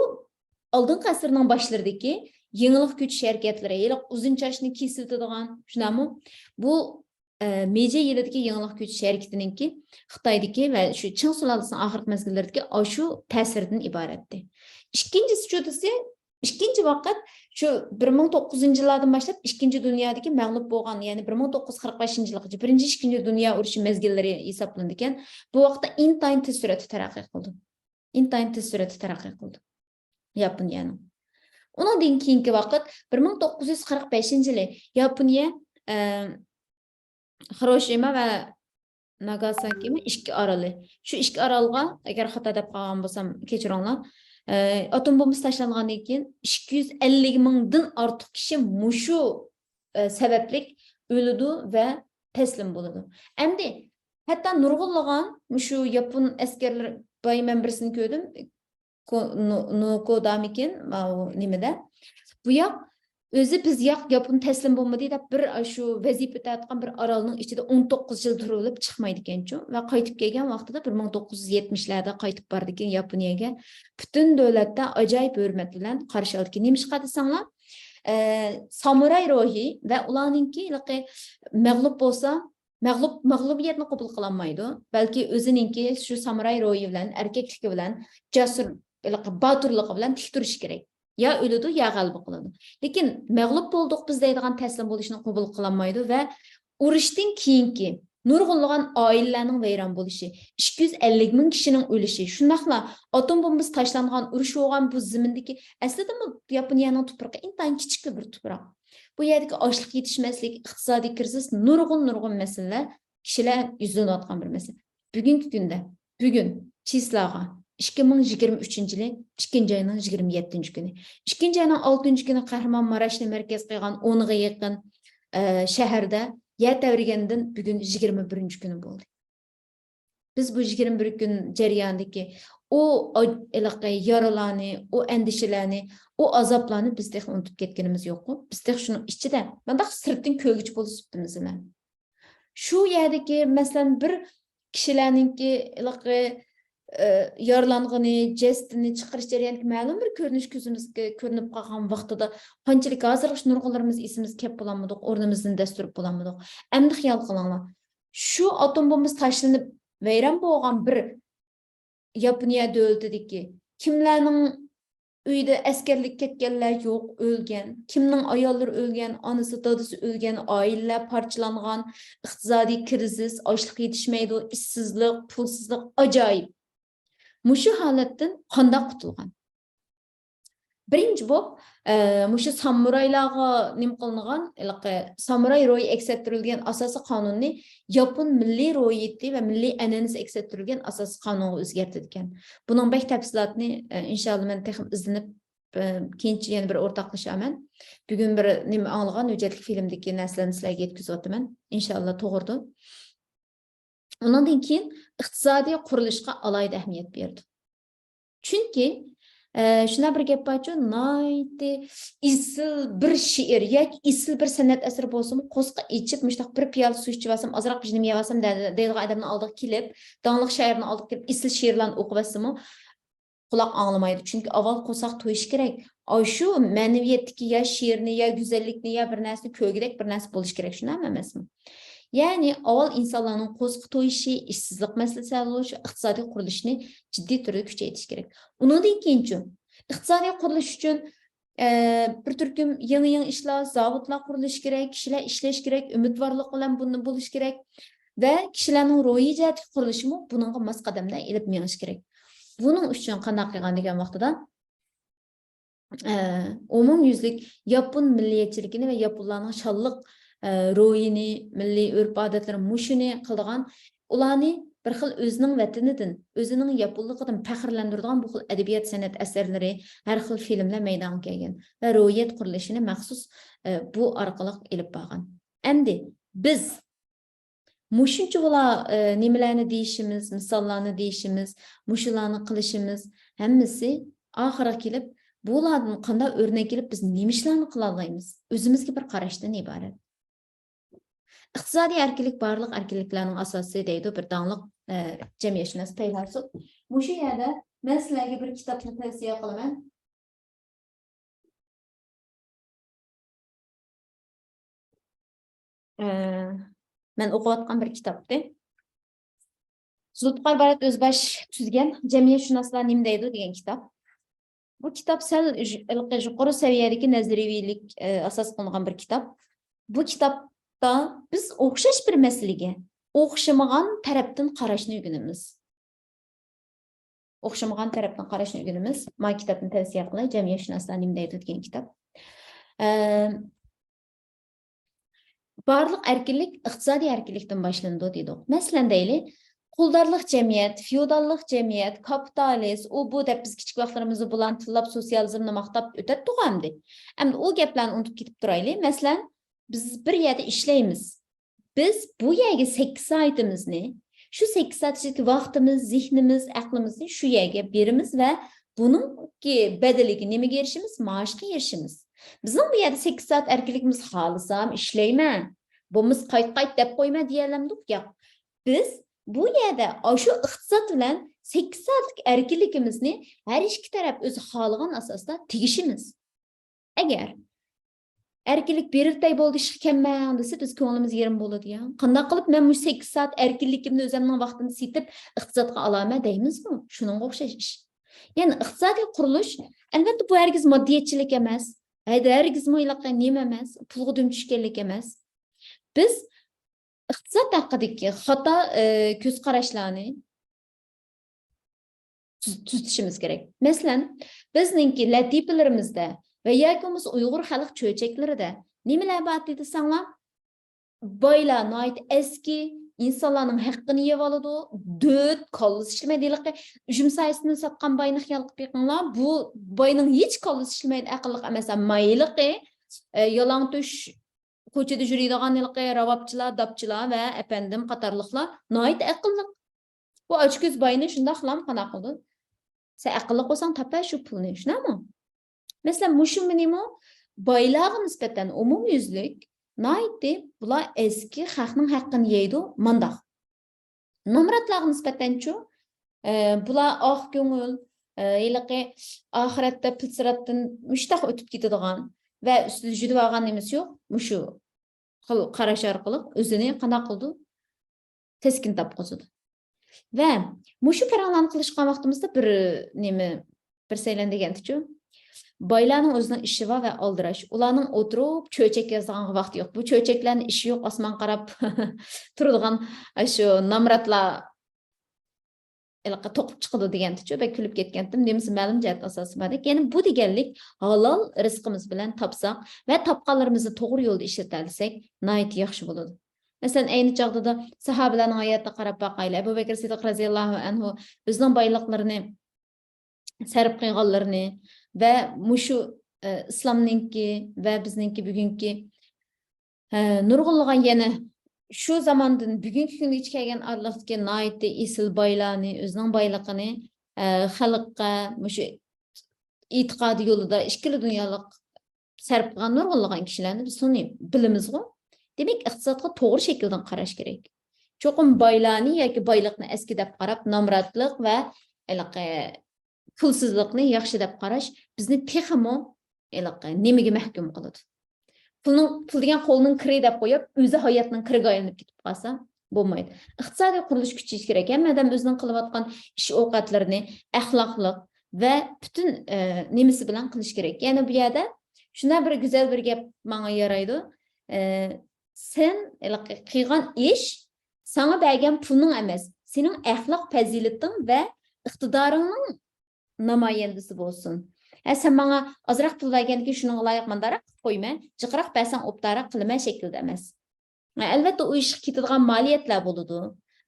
ئالدىنقى ئەسىرنىڭ باشلىرىدىكى يېڭىلىق كۆچۈش ھەرىكەتلىرى، ھېلىقى ئۇزۇن چاچنى كېسىۋېتىدىغان، شۇنداقمۇ؟ بۇ، ئە، مېيجى يىلىدىكى يېڭىلىق كۆچۈش ھەرىكىتىنىڭكى خىتايدىكى ۋە شۇ چىڭ سۇلالىسىنىڭ ئاخىرقى مەزگىللىرىدىكى ئاشۇ تەسىرىدىن ئىبارەتتى. ئىككىنچىسى چۇ دېسە، ئىككىنچى ۋاقىت شۇ بىر مىڭ توققۇز يۈز يىللاردىن باشلاپ ئىككىنچى دۇنيادىكى مەغلۇپ بولغان، يەنى بىر مىڭ توققۇز يۈز قىرىق بەشىنچى يىلغىچە بىرىنچى، ئىككىنچى دۇنيا ئۇرۇشى مەزگىللىرى ھېسابلىنىدىكەن. بۇ ۋاقىتتا ئىنتايىن تېز سۈرئەتتە تەرەققىي قىلدى. ئىنتايىن تېز سۈرئەتتە تەرەققىي قىلدى ياپونىيەنىڭ. ئۇنىڭدىن كېيىنكى ۋاقىت بىر مىڭ توققۇز يۈز قىرىق بەشىنچى يىلى ياپونىيە، ئە، خىروشىما ۋە ناگاساكىمۇ ئىككى ئارىلى. شۇ ئىككى ئارالغا ئەگەر خاتا دەپ قالغان بولسام كەچۈرۈڭلار. ئە، ئاتوم بومبىسى تاشلانغاندىن كېيىن ئىككى يۈز ئەللىك مىڭدىن ئارتۇق كىشى مۇشۇ، ئە، سەۋەبلىك ئۆلىدۇ ۋە تەسلىم بولىدۇ. ئەمدى ھەتتا نۇرغۇنلىغان مۇشۇ ياپون ئەسكەرلىرى، باي مەن بىرسىنى كۆردۈم. كو-، نو-، نوكودامىكىن، ماۋۇ نېمىدە. بۇ ياق، ئۆزى بىز ياق، ياپون تەسلىم بولمىدى دەپ بىر شۇ ۋەزىپە ئۆتەۋاتقان بىر ئارالنىڭ ئىچىدە ئون توققۇز يىل تۇرۇۋېلىپ چىقمايدىكەنچۇ. ۋە قايتىپ كەلگەن ۋاقتىدا بىر مىڭ توققۇز يۈز يەتمىشلەردە قايتىپ باردىكەن ياپونىيەگە. پۈتۈن دۆلەتتە ئاجايىپ ھۆرمەت بىلەن قارشى ئالدىكەن. نېمىشقا دېسەڭلار، ئە، سامۇراي روھى ۋە ئۇلارنىڭكى ھېلىقى مەغلۇپ بولسا، مەغلۇپ، مەغلۇبىيەتنى قوبۇل قىلالمايدۇ، بەلكى ئۆزىنىڭكى شۇ سامۇراي روھى بىلەن، ئەركەكلىكى بىلەن، جەسۇرلۇقى، باتۇرلۇقى بىلەن تىك تۇرۇشى كېرەك. يا ئۆلىدۇ، يا غەلىبە قىلىدۇ. لېكىن مەغلۇپ بولدۇق بىز دەيدىغان تەسلىم بولۇشنى قوبۇل قىلالمايدۇ ۋە ئۇرۇشتىن كېيىنكى نۇرغۇنلىغان ئائىلىلەرنىڭ ۋەيران بولۇشى، ئىككى يۈز ئەللىك مىڭ كىشىنىڭ ئۆلۈشى، شۇنداقلا ئاتوم بومبىسى تاشلانغان، ئۇرۇش بولغان بۇ زېمىندىكى، ئەسلىدىمۇ ياپونىيەنىڭ تۇپرىقى ئىنتايىن كىچىك بىر تۇپراق. بۇ يەردىكى ئاشلىق يېتىشمەسلىك، ئىقتىسادىي كىرىزىس، نۇرغۇن، نۇرغۇن مەسىلىلەر، كىشىلەر يۈزلىنىۋاتقان بىر مەسىلە. بۈگۈنكى كۈندە، بۈگۈن چىسلاغا، ئىككى مىڭ يىگىرمە ئۈچىنچى يىلى ئىككىنچى ئاينىڭ يىگىرمە يەتتىنچى كۈنى. ئىككىنچى ئاينىڭ ئالتىنچى كۈنى قەھرىمانماراشنى مەركەز قىلغان ئونغا يېقىن، ئە، شەھەردە يەر تەۋرىگەندىن بۈگۈن يىگىرمە بىرىنچى كۈنى بولدى. بىز بۇ يىگىرمە بىر كۈن جەريانىدىكى ئۇ ئاج-، ھېلىقى يارىلارنى، ئۇ ئەندىشىلەرنى، ئۇ ئازابلارنى بىز تېخى ئۇنتۇپ كەتكىنىمىز يوققۇ؟ بىز تېخى شۇنىڭ ئىچىدە، مۇنداق سىرتتىن كۆرگۈچى بولۇش سۈپىتىمىز بىلەن. شۇ يەردىكى، مەسىلەن، بىر كىشىلەرنىڭكى ھېلىقى، ئە، يارىلانغىنى، جەسىتىنى چىقىرىش جەريانىدىكى مەلۇم بىر كۆرۈنۈش كۆزىمىزگە كۆرۈنۈپ قالغان ۋاقتىدا قانچىلىك ھازىرغىچە نۇرغۇنلىرىمىز ئېسىمىزگە كەپ بولالمىدۇق، ئورنىمىزدىن دەس تۇرۇپ بولالمىدۇق. ئەمدى خىيال قىلىڭلار. شۇ ئاتوم بومبىسى تاشلىنىپ ۋەيران بولغان بىر ياپونىيە دۆلىتىدىكى، كىملەرنىڭ ئۆيدە ئەسكەرلىككە كەتكەنلەر يوق، ئۆلگەن، كىمنىڭ ئاياللىرى ئۆلگەن، ئانىسى، دادىسى ئۆلگەن، ئائىلىلەر پارچىلانغان، ئىقتىسادىي كىرىزىس، ئاشلىق يېتىشمەيدۇ، ئىشسىزلىق، پۇلسىزلىق، ئاجايىپ. مۇشۇ ھالەتتىن قانداق قۇتۇلغان؟ بىرىنچى بولۇپ، ئە، مۇشۇ سامۇرايلارغا نېمە قىلىنغان، ھېلىقى سامۇراي روھى ئەكس ئەتتۈرۈلگەن ئاساسىي قانۇننى ياپون مىللىي روھىيىتى ۋە مىللىي ئەنئەنىسى ئەكس ئەتتۈرۈلگەن ئاساسىي قانۇنغا ئۆزگەرتىدىكەن. بۇنىڭ بەك تەپسىلاتىنى، ئە، ئىنشاللا مەن تېخىمۇ ئىزدىنىپ، ئە، كېيىنچە يەنە بىر ئورتاقلىشارمەن. بۈگۈن بىر نېمە ئاڭلىغان ھۆججەتلىك فىلىمدىكى نەرسىلەرنى سىلەرگە يەتكۈزۈۋاتىمەن. ئىنشاللا توغرىدۇر. ئۇنىڭدىن كېيىن ئىقتىسادىي قۇرۇلۇشقا ئالاھىدە ئەھمىيەت بېرىدۇ. چۈنكى، ئە، شۇنداق بىر گەپ بارچۇ، ناھايىتى ئېسىل بىر شېئىر ياكى ئېسىل بىر سەنئەت ئەسىرى بولسىمۇ، قورسىقى ئېچىپ، مۇشۇنداق بىر پىيالە سۇ ئىچىۋالسام، ئازراق بىر نېمە يەۋالسام دە-، دەيدىغان ئادەمنىڭ ئالدىغا كېلىپ، داڭلىق شائىرنىڭ ئالدىغا كېلىپ، ئېسىل شېئىرلارنى ئوقۇۋەتسىمۇ، قۇلاق ئاڭلىمايدۇ. چۈنكى ئاۋۋال قورساق تويۇشى كېرەك. ئاشۇ مەنىۋىيەتتىكى يا شېئىرنى، يا گۈزەللىكنى، يا بىر نەرسىنى كۆرگۈدەك بىر نەرسە بولۇشى كېرەك، شۇنداقمۇ ئەمەسمۇ؟ يەنى ئاۋۋال ئىنسانلارنىڭ قورسىقى تويۇشى، ئىشسىزلىق مەسىلىسى ھەل بولۇشى، ئىقتىسادىي قۇرۇلۇشنى جىددىي تۈردە كۈچەيتىش كېرەك. ئۇنىڭدىن كېيىنچۇ؟ ئىقتىسادىي قۇرۇلۇش ئۈچۈن، ئە، بىر تۈركۈم يېڭى، يېڭى ئىشلار، زاۋۇتلار قۇرۇلۇشى كېرەك، كىشىلەر ئىشلەش كېرەك، ئۈمىدۋارلىق بىلەن بۇنى بولۇش كېرەك ۋە كىشىلەرنىڭ روھىي جەھەتتىكى قۇرۇلۇشىمۇ بۇنىڭغا ماس قەدەمدە ئېلىپ مېڭىش كېرەك. بۇنىڭ ئۈچۈن قانداق قىلغان دېگەن ۋاقتىدا، ئە، ئومۇميۈزلۈك ياپون مىللىيەتچىلىكىنى ۋە ياپونلارنىڭ شانلىق، ئە، روھىنى، مىللىي ئۆرپ-ئادەتلىرى مۇشۇنى قىلىدىغان، ئۇلارنى بىر خىل ئۆزىنىڭ ۋەتىنىدىن، ئۆزىنىڭ ياپونلۇقىدىن پەخىرلەندۈرىدىغان بۇ خىل ئەدەبىيات، سەنئەت ئەسەرلىرى، ھەر خىل فىلىملەر مەيدانغا كەلگەن ۋە روھىيەت قۇرۇلۇشىنى مەخسۇس، ئە، بۇ ئارقىلىق ئېلىپ بارغان. ئەمدى بىز مۇشۇنچە بۇلا، ئە، نېمىلەرنى دېيىشىمىز، مىساللارنى دېيىشىمىز، مۇشۇلارنى قىلىشىمىز، ھەممىسى ئاخىرىغا كېلىپ، بۇلاردىن قانداق ئۆرنەك ئېلىپ، بىز نېمە ئىشلارنى قىلالايمىز؟ ئۆزىمىزگە بىر قاراشتىن ئىبارەت. ئىقتىسادىي ئەركىنلىك بارلىق ئەركىنلىكلەرنىڭ ئاساسى دەيدۇ بىر داڭلىق، ئە، جەمئىيەتشۇناس پەيلاسوپ. مۇشۇ يەردە مەن سىلەرگە بىر كىتابنى تەۋسىيە قىلىمەن. ئە، مەن ئوقۇۋاتقان بىر كىتابتى. زۇلپىقار بارات ئۆزباش تۈزگەن جەمئىيەتشۇناسلار نېمە دەيدۇ دېگەن كىتاب. بۇ كىتاب سەل ژ-، ھېلىقى يۇقىرى سەۋىيەدىكى نەزەرىيەلىك، ئە، ئاساس قىلىنغان بىر كىتاب. بۇ كىتابتا بىز ئوخشاش بىر مەسىلىگە ئوخشىمىغان تەرەپتىن قاراشنى ئۆگىنىمىز. ئوخشىمىغان تەرەپتىن قاراشنى ئۆگىنىمىز. ما كىتابنى تەۋسىيە قىلاي، جەمئىيەتشۇناسلار نېمە دەيدۇ دېگەن كىتاب. ئە، بارلىق ئەركىنلىك ئىقتىسادىي ئەركىنلىكتىن باشلىنىدۇ دېدۇق. مەسىلەن، دەيلى، قۇلدارلىق جەمئىيەت، فېئوداللىق جەمئىيەت، كاپىتالىست، ئۇ بۇ دەپ بىز كىچىك ۋاقىتلىرىمىزدا بۇلارنى تىللاپ، سوتسىيالىزمنى ماختاپ ئۆتەتتۇق ئەمدى. ئەمدى ئۇ گەپلەرنى ئۇنتۇپ كېتىپ تۇرايلى. مەسىلەن، بىز بىر يەردە ئىشلەيمىز. بىز بۇ يەرگە سەككىز سائىتىمىزنى، شۇ سەككىز سائەت ئىچىدىكى ۋاقتىمىز، زېھنىمىز، ئەقلىمىزنى شۇ يەرگە بېرىمىز ۋە بۇنىڭكى بەدىلىگە نېمىگە ئېرىشىمىز؟ مائاشقا ئېرىشىمىز. بىزنىڭ بۇ يەردە سەككىز سائەت ئەركىنلىكىمىز، خالىسام ئىشلەيمەن، بولمىسا قايت، قايت دەپ قويىمەن دېيەلەمدۇق؟ ياق. بىز بۇ يەردە ئاشۇ ئىقتىساد بىلەن سەككىز سائەتلىك ئەركىنلىكىمىزنى ھەر ئىككى تەرەپ ئۆزى خالىغان ئاساستا تېگىشىمىز. ئەگەر ئەركىنلىك بېرىۋېتەي بولدى، ئىشقا كەلمەڭ دېسە، بىز كۆڭلىمىز يېرىم بولىدۇ يا. قانداق قىلىپ مەن مۇشۇ سەككىز سائەت ئەركىنلىكىمنى ئۆزۈمنىڭ ۋاقتىنى سېتىپ ئىقتىسادقا ئالامەن دەيمىزمۇ؟ شۇنىڭغا ئوخشاش ئىش. يەنى ئىقتىسادىي قۇرۇلۇش، ئەلۋەتتە، بۇ ھەرگىز ماددىيەتچىلىك ئەمەس. ھەدە ھەرگىزمۇ ھېلىقى نېمە ئەمەس، پۇلغا دۈم چۈشكەنلىك ئەمەس. بىز ئىقتىساد ھەققىدىكى خاتا، ئە، كۆز قاراشلارنى تۈز-، تۈزىتىشىمىز كېرەك. مەسىلەن، بىزنىڭكى لەتىپىلىرىمىزدە ۋە ياكى بولمىسا ئۇيغۇر خەلق چۆچەكلىرىدە نېمىلەر بار دېسەڭلار، بايلار ناھايىتى ئەسكى، ئىنسانلارنىڭ ھەققىنى يەۋالىدۇ، دۆت، كاللىسى ئىشلىمەيدۇ. ھېلىقى ئۈجۈم سايىسىنى ساتقان باينى خىيال قىلىپ بېقىڭلار، بۇ باينىڭ ھېچ كاللىسى ئىشلىمەيدۇ، ئەقىللىق ئەمەس، ئەمما ھېلىقى، ئە، يالاڭتۆش كوچىدا يۈرىدىغان ھېلىقى راۋابچىلار، داپچىلار ۋە ئەپەندىم قاتارلىقلار ناھايىتى ئەقىللىق. بۇ ئاچكۆز باينى شۇنداقلام قانداق قىلىدۇ؟ سەن ئەقىللىق بولساڭ تاپە شۇ پۇلنى، شۇنداقمۇ؟ مەسىلەن، مۇشۇ مېنىمۇ بايلارغا نىسبەتەن ئومۇميۈزلۈك ناھايىتى بۇلار ئەسكى، خەقنىڭ ھەققىنى يەيدۇ، مانداق. نامراتلارغا نىسبەتەنچۇ؟ ئە، بۇلار ئاق كۆڭۈل، ئە، ھېلىقى ئاخىرەتتە پىلسىراتتىن مۇشتاق ئۆتۈپ كېتىدىغان ۋە ئۈستىدە يۈدۈۋالغان نېمىسى يوق، مۇشۇ خىل قاراش ئارقىلىق ئۆزىنى قانداق قىلىدۇ؟ تەسكىن تاپقۇزىدۇ. ۋە مۇشۇ پاراڭلارنى قىلىشقان ۋاقتىمىزدا بىر نېمە، بىر سەيلەن دېگەنتىچۇ، بايلارنىڭ ئۆزىنىڭ ئىشى بار ۋە ئالدىراش. ئۇلارنىڭ ئولتۇرۇپ چۆچەك يازىدىغانغا ۋاقتى يوق. بۇ چۆچەكلەرنىڭ ئىشى يوق، ئاسمانغا قاراپ تۇرىدىغان ئاشۇ نامراتلار ھېلىقى توقۇپ چىقىدۇ دېگەنتىچۇ، بەك كۈلۈپ كەتكەنتىم. نېمىسى مەلۇم جەھەت ئاساسى بار. يەنى بۇ دېگەنلىك ھالال رىزقىمىز بىلەن تاپساق ۋە تاپقانلىرىمىزنى توغرا يولدا ئىشلىتەلىسەك ناھايىتى ياخشى بولىدۇ. مەسىلەن، ئەينى چاغدا ساھابىلەرنىڭ ھاياتىغا قاراپ باقايلى. ئەبۇ بەكرى سىدىق رەزىياللاھۇ ئەنھۇ ئۆزىنىڭ بايلىقلىرىنى سەرپ قىلغانلىرىنى ۋە مۇشۇ، ئە، ئىسلامنىڭكى ۋە بىزنىڭكى بۈگۈنكى، ئە، نۇرغۇنلىغان يەنە شۇ زاماندىن بۈگۈنكى كۈنگىچە كەلگەن ئارىلىقتىكى ناھايىتى ئېسىل بايلارنى، ئۆزىنىڭ بايلىقىنى، ئە، خەلققە مۇشۇ ئېتىقادى يولىدا ئىككىلا دۇنيالىق سەرپ قىلغان نۇرغۇنلىغان كىشىلەرنى بىز تونۇيمىز، بىلىمىزغۇ. دېمەك، ئىقتىسادقا توغرا شەكىلدىن قاراش كېرەك. چوقۇم بايلارنى ياكى بايلىقنى ئەسكى دەپ قاراپ، نامراتلىق ۋە ھېلىقى پۇلسىزلىقنى ياخشى دەپ قاراش بىزنى تېخىمۇ ھېلىقى نېمىگە مەھكۇم قىلىدۇ؟ پۇلنىڭ، پۇل دېگەن قولنىڭ كىرى دەپ قويۇپ، ئۆزى ھاياتنىڭ كىرىگە ئايلىنىپ كېتىپ قالسا بولمايدۇ. ئىقتىسادىي قۇرۇلۇش كۈچىيىشى كېرەك. ھەممە ئادەم ئۆزىنىڭ قىلىۋاتقان ئىش ئوقەتلىرىنى، ئەخلاقلىق ۋە پۈتۈن، ئە، نېمىسى بىلەن قىلىش كېرەك. يەنە بۇ يەردە شۇنداق بىر گۈزەل بىر گەپ ماڭا يارايدۇ. ئە، سەن ھېلىقى قىلغان ئىش ساڭا بەرگەن پۇلنىڭ ئەمەس، سېنىڭ ئەخلاق پەزىلىتىڭ ۋە ئىقتىدارىڭنىڭ نامايەندىسى بولسۇن. ھە، سەن ماڭا ئازراق پۇل بەرگەندىن كېيىن شۇنىڭغا لايىق مانداقراق قىلىپ قويىمەن، جىقراق بەرسەڭ ئوبدانراق قىلىمەن شەكلىدە ئەمەس. ھە، ئەلۋەتتە، ئۇ ئىشقا كېتىدىغان مالىيەتلەر بولىدۇ.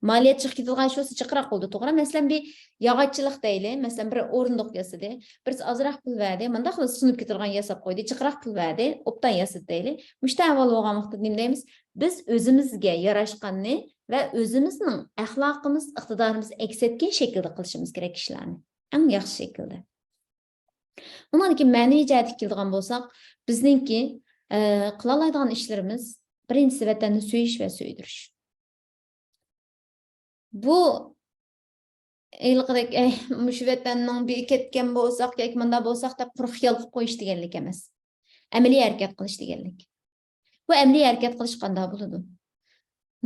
مالىيەت چىقىپ كېتىدىغان ئىش بولسا جىقراق بولىدۇ، توغرا. مەسىلەن، بىر ياغاچچىلىق دەيلى، مەسىلەن، بىر ئورۇندۇق ياسىدى. بىرسى ئازراق پۇل بەردى، مانداق قىلىپ سۇنۇپ كېتىدىغان ياساپ قويدى، جىقراق پۇل بەردى، ئوبدان ياسىدى دەيلى. مۇشۇنداق ئەھۋال بولغان ۋاقىتتا نېمە دەيمىز؟ بىز ئۆزىمىزگە ياراشقاننى ۋە ئۆزىمىزنىڭ ئەخلاقىمىز، ئىقتىدارىمىز ئەكس ئەتكەن شەكىلدە قىلىشىمىز كېرەك ئىشلارنى. ئەڭ ياخشى شەكىلدە. ئۇنىڭدىن كېيىن مەنىۋى جەھەتكە كېلىدىغان بولساق، بىزنىڭكى، ئە، قىلالايدىغان ئىشلىرىمىز بىرىنچىسى ۋەتەننى سۆيۈش ۋە سۆيدۈرۈش. بۇ ھېلىقىدەك، ئەي، مۇشۇ ۋەتەننىڭ بىرى كەتكەن بولساق ياكى مۇنداق بولساق دەپ قۇرۇق خىيال قىلىپ قويۇش دېگەنلىك ئەمەس. ئەمەلىي ھەرىكەت قىلىش دېگەنلىك. بۇ ئەمەلىي ھەرىكەت قىلىش قانداق بولىدۇ؟